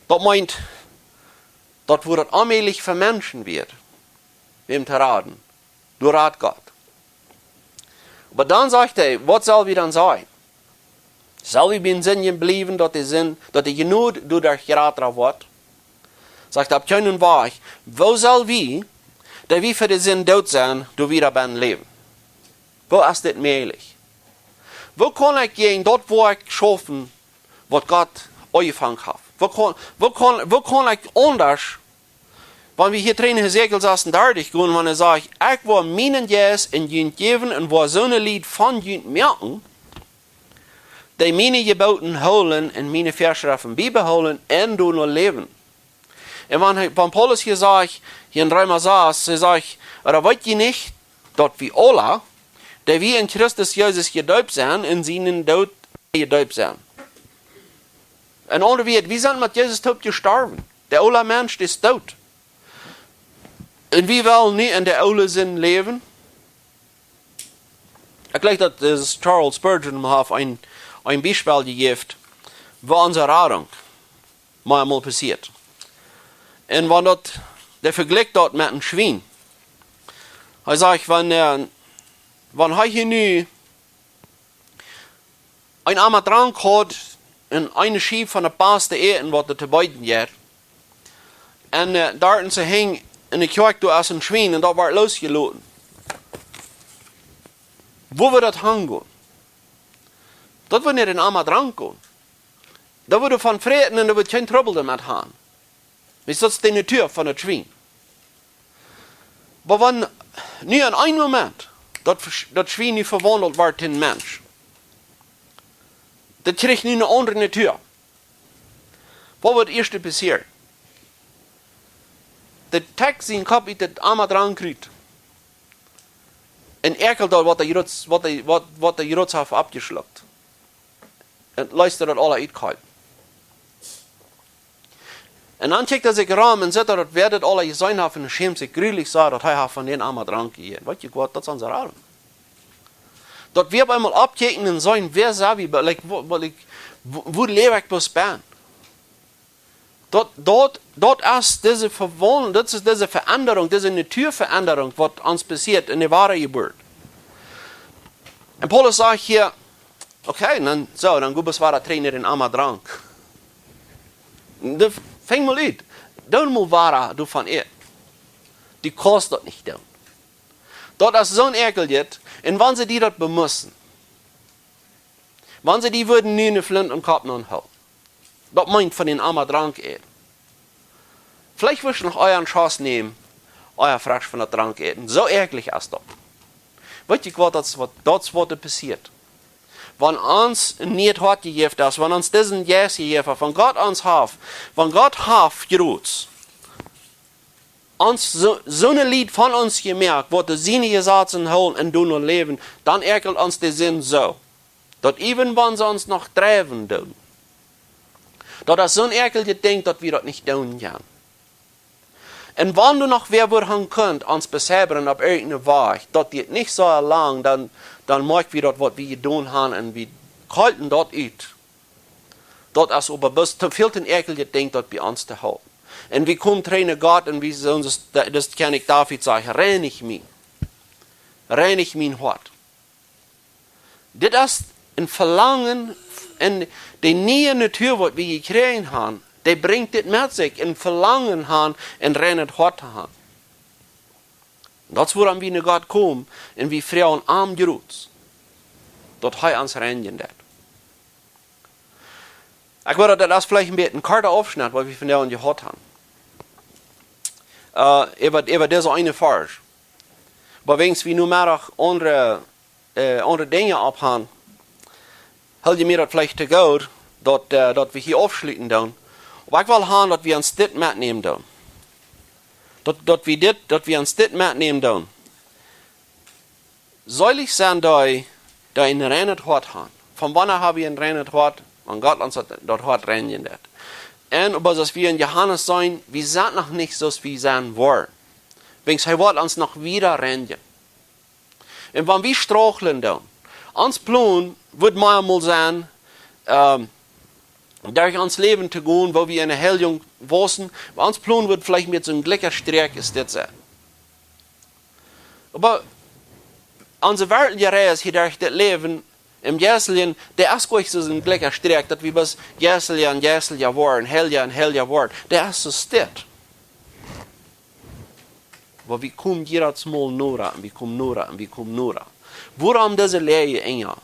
Daut meent, daut woat daut onmäajlich fa Menschen woaren, wäm to raden. Doa rat Gott. Oba dan sajcht hee: "Waut sell wie dan sajen? Sell wie bie een Sindjen bliewen, daut de Sind, daut de Jnod doaderch jrata woat?" Sajcht hee: "Opp kjeenen Wajch. Woo sell wie, dee wie fa de Sind doot sent, doa wada bie läwen? Woo es dit mäajlich? Woo kaun ekj jäajen daut Woakj schaufen, waut Gott aunjefongen haft? Woo kaun, woo kaun, woo kaun ekj aundasch, wan wie hia trigj no Hesekiel sas un dartich gonen, wan hee sajcht: 'Ekj woa mienen Jeist en junt jäwen un woa soone Lied von junt moaken, dee miene Jeboten hoolen un miene Väaschreften biebehoolen un doano läwen.'" Un wan hee, wan Paulus hia sajcht, hia en Reema sas, hee sajcht: "Ooda weet jie nich, daut wie aula, dee wie en Christus Jesus jedeept sent, en sienen Doot jedeept sent?" En aundre Wieed, wie sent met Jesus toop jestorwen. De oola Mensch, dee es doot. Un wie wellen nu en de oole Sind läwen? Ekj jleew, daut es Charles Spurgeon, haft een, een Biespel jejäft, woo onse Radunk mau mol passieet. Un wan daut, dee vejlikjt daut met een Schwien. Hee sajcht, wan, äh, wan hee hia nu een Emma Drank haud un eene Schiew von daut baste Äten, waut doa to beeden wia, un, äh, doa en sien Henj en de Kjoakj, doa es een Schwien un daut woat losjeloten, woo wudd daut hangonen? Daut wudd nich en Emma Drank gonen. Daut wudd von fräten un daut wudd kjeen Trubbel doamet haben. Wiels daut es de Natua von daut Schwien. Oba wan nu en een Moment daut Vesch-, daut Schwien nu vewaundelt woat en Mensch, daut kjricht nu eene aundre Natua, waut woat ieescht passieren? Daut trakjt sienen Kopp ut daut Emma Drank rut un äakjelt daut, waut de Jrots, waut de, waut, waut de Jrots haft aufjeschlukt. Un leet daut aula utkjeemen. Un dan kjikjt hee sikj rom un sitt, daut wäa daut aula jeseenen haft un schämt sikj grulich sea, daut hee haft von dän Emma Drank jejäft. Weet jie waut, daut es onse Radunk. Daut wie opp eemol oppkjikjen un sajen: "Wäa sent wie, like, woo, woo, like, woo, woo läw ekj bloos bie?" Daut, daut, daut es dise Vewaundlunk, daut es dise Veendrunk, dise Natuaveendrunk, waut ons passieet en de Wadajeburt. Un Paulus sajcht hia: "Okay, dan, soo, dan go wie wada trigj no dän Emma Drank. Dee, fang mol ut. Doo mol wada doavon äten. Du kaust daut nich doonen. Daut es soon Äakel, dit. Un wan see die daut bemusten, wan see die wudden nu eene Flint em Kopp nenhoolen, daut meent von dän Emma Drank äten, veleicht wurscht du noch eenen Schoss nämen, ea fresch von daut Drank äten. Soo äakjlich es daut." Weet jie waut, daut es waut, daut es waut doa passieet. Wan ons een niet Hoat jejäft es, wan ons disen Jeist jejäft haft, wan Gott ons haft, wan Gott haft jrots ons soo, soone Lied von ons jemoakt, waut de siene Jesazen hoolen un doano läwen, dan äakjelt ons de Sind soo, daut even wan see ons noch dreiwen doonen, daut es soon äakeljet Dinkj, daut wie daut nich doonen kjennen. Un wan doa noch wäa wudd han kunt ons beseibren opp irjent eene Wajch, daut diet nich soo lang, dan, dan moakjen wie daut, waut wie jedonen haben, un wie kjeepen daut ut. Daut es oba bloos too väl een äakeljet Dinkj, daut bie ons to hoolen. Un wie komen trigj no Gott un wie sellen soo aus de, de Kjennich David sajen: "Reinich mie. Reinich mien Hoat." Dit es een Velangen, un de niee Natua, waut wie jekjräajen haben, dee brinjt dit met sikj, een Velangen haben, een reinet Hoat to haben. Daut es wuarom wie no Gott komen un wie froagen am jrots, daut hee ons reinjen deit. Ekj weet, daut es veleicht een bät een korta Aufschnett, waut wie vondoag jehaut haben. Äh, äwa, äwa dise eene Varsch. Oba wäajens wie nu Meddach aundre, äh, aundre Dinja opp haben, hilt jie mie daut veleicht too goot, daut, äh, daut wie hia aufschluten doonen. Oba ekj well haben, daut wie ons dit metnämen doonen. Daut, daut wie dit, daut wie ons dit metnämen doonen. Selig sent dee, dee een reinet Hoat haben. Von wanea hab wie een reinet Hoat? Wan Gott ons daut, daut Hoat reinjen deit. Un oba soo aus wie en Johanes seenen, wie sent noch nich soo aus wie sennen wellen. Wiels hee woat ons noch wieda reinjen. Un wan wie strugglen doonen, ons Plon woat mau mol sennen, ähm, derch ons Läwen to gonen, woo wie enne Heiligung wausen, oba ons Plon woat veleicht met soon jlikja Sträakj es dit sennen. Oba onse werkjliche Reis hia derch dit Läwen em Jeistlichen, dee es nich soo soon jlikja Sträakj, daut wie bloos jeistelja un jeistelja woaren, heilja un heilja woaren. Dee es soo steit. Oba wie komen hia daut Mol noda un wie komen noda un wie komen noda. Wuarom dise Läaje enja?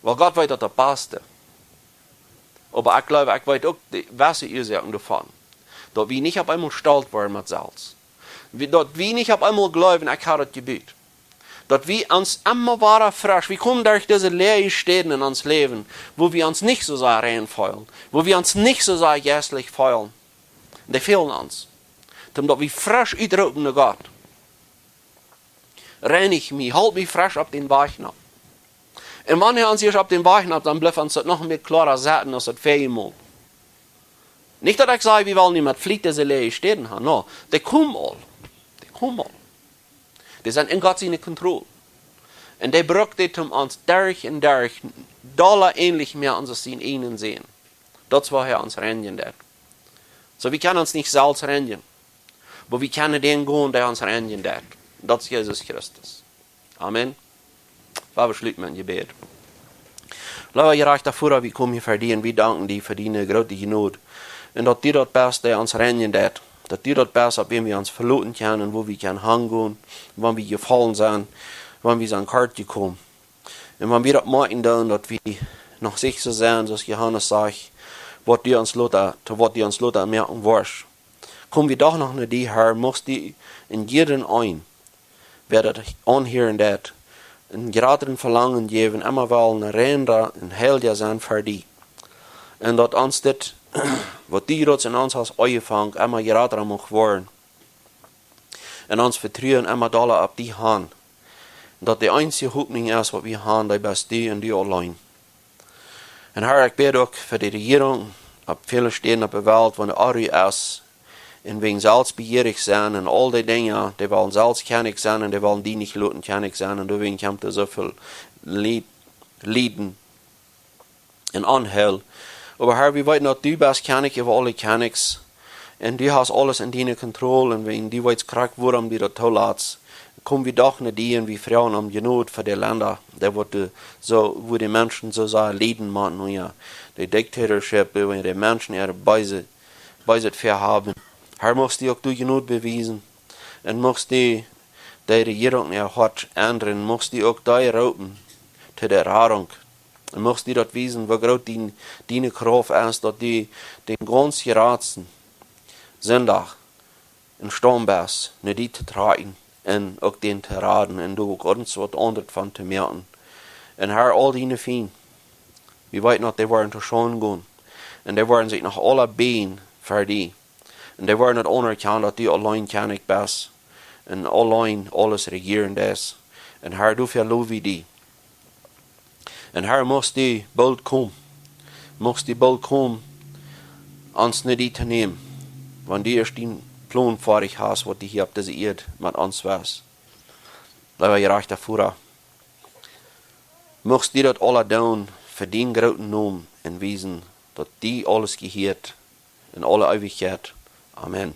Well, Gott weet daut daut baste. Oba ekj jleew, ekj weet uk de, waut de Uasoak doavon. Daut wie nich opp eemol stolt woaren met selfst. Wie, daut wie nich opp eemol jleewen, ekj hab daut jebut. Daut wie ons emma wada fresch, wie komen derch dise Läaje Städen en ons Läwen, wua wie ons nich soo sea rein feelen, wua wie ons nich soo sea jeistlich feelen. Dee fälen ons. Daut wie fresch utroopen no Gott. Reinich mie, hool mie fresch opp dän Wajch no. Un wan hee ons ieescht opp dän Wajch nemt, dan blift ons daut noch mea kloa sitten aus daut väaje Mol. Nich daut ekj saj, wie wellen nich met Fliet dise Läaje Städen haben, nä, dee komen aul. Dee komen aul. Dee sent en Gott siene Kontroll. Un dee brukt dee, om ons derch un derch dolla änlich moaken aus sien eejnen Sän. Daut es woo hee ons reinjen deit. Soo, wie kjennen ons nich selfst reinjen. Oba wie kjennen dän gonen, dee ons reinjen deit. Daut es Jesus Christus. Amen. Lot ons schluten met een Jebäd. Leewa jerajchta Voda, wie komen hia ver die un wie danken die fa diene groote Jnod. Un daut du daut best, dee ons reinjen deit. Daut du daut best, opp wäm wie ons veloten kjennen un wua wie kjennen hangonen, wan wie jefollen sent, wan wie sent kort jekomen. Un wan wie daut moakjen doonen, daut wie noch nich soo sent, soo aus Johanes sajcht, waut du ons lota, to waut du ons lota moaken woascht, kom wie doch noch no die, Herr, muchst du en jieda eenen, wäa daut aunhieren deit, een jratret Velangen jäwen, emma wellen reinda un heilja sennen fa die. Un daut ons dit, waut du doa en ons hast aunjefongen, emma jrata mucht woaren. Un ons Vetruen emma dolla opp die haben. Daut de eensje Hopninj es, waut wie haben, dee best du un du auleen. Un Herr, ekj bäd uk fa de Rejierunk opp väle Städen opp de Welt, wua de Onru es, un wäajen selfstbejierich sennen un aul dee Dinja, dee wellen selfst Kjennich sennen un dee wellen die nich loten Kjennich sennen, un doawäajen kjemt doa soo väl Lied-, Lieden un Onheil. Oba Herr, wie weeten, daut du best Kjennich äwa aule Kjennichs, un du hast aules en diene Kontroll, un wan du weetst krakjt, wuarom du daut toolatst, kom wie doch no die un wie froagen om Jnod fa de Lenda, dee woat de, soo, wua de Menschen soo sea lieden motten, jo. De Dictatorship, wua de Menschen äare beese, beeset Väahaben. Herr, muchst du uk du Jnod bewiesen, un muchst du de Rejierunk äa Hoat endren, muchst du uk dee roopen to de Radunk. Un muchst du daut wiesen, woo groot dien, diene Krauft es, daut du dän gaunz jratsten Sindach em Staut best, no die to trakjen un uk dän to raden un doa uk ons waut aundret von to moaken. Un Herr, aul diene Fiend, wie weeten, daut dee woaren to Schaund gonen. Un dee woaren sikj noch aula bieejen ver die. Un dee woaren daut aunerkjanen, daut du auleen Kjennich best un auleen aules rejieren deist. Un Herr, doafäa low wie die. Un Herr, muchst du boolt komen. Muchst du boolt komen, ons no die to nämen, wan du ieescht dien Plon foadich hast, waut du hia opp dise Ieed met ons west. Leewa jerajchta Voda, muchst du daut aula doonen fa dienen grooten Nomen un wiesen, daut die aules jehieet en aule Eewichkjeit. Amen.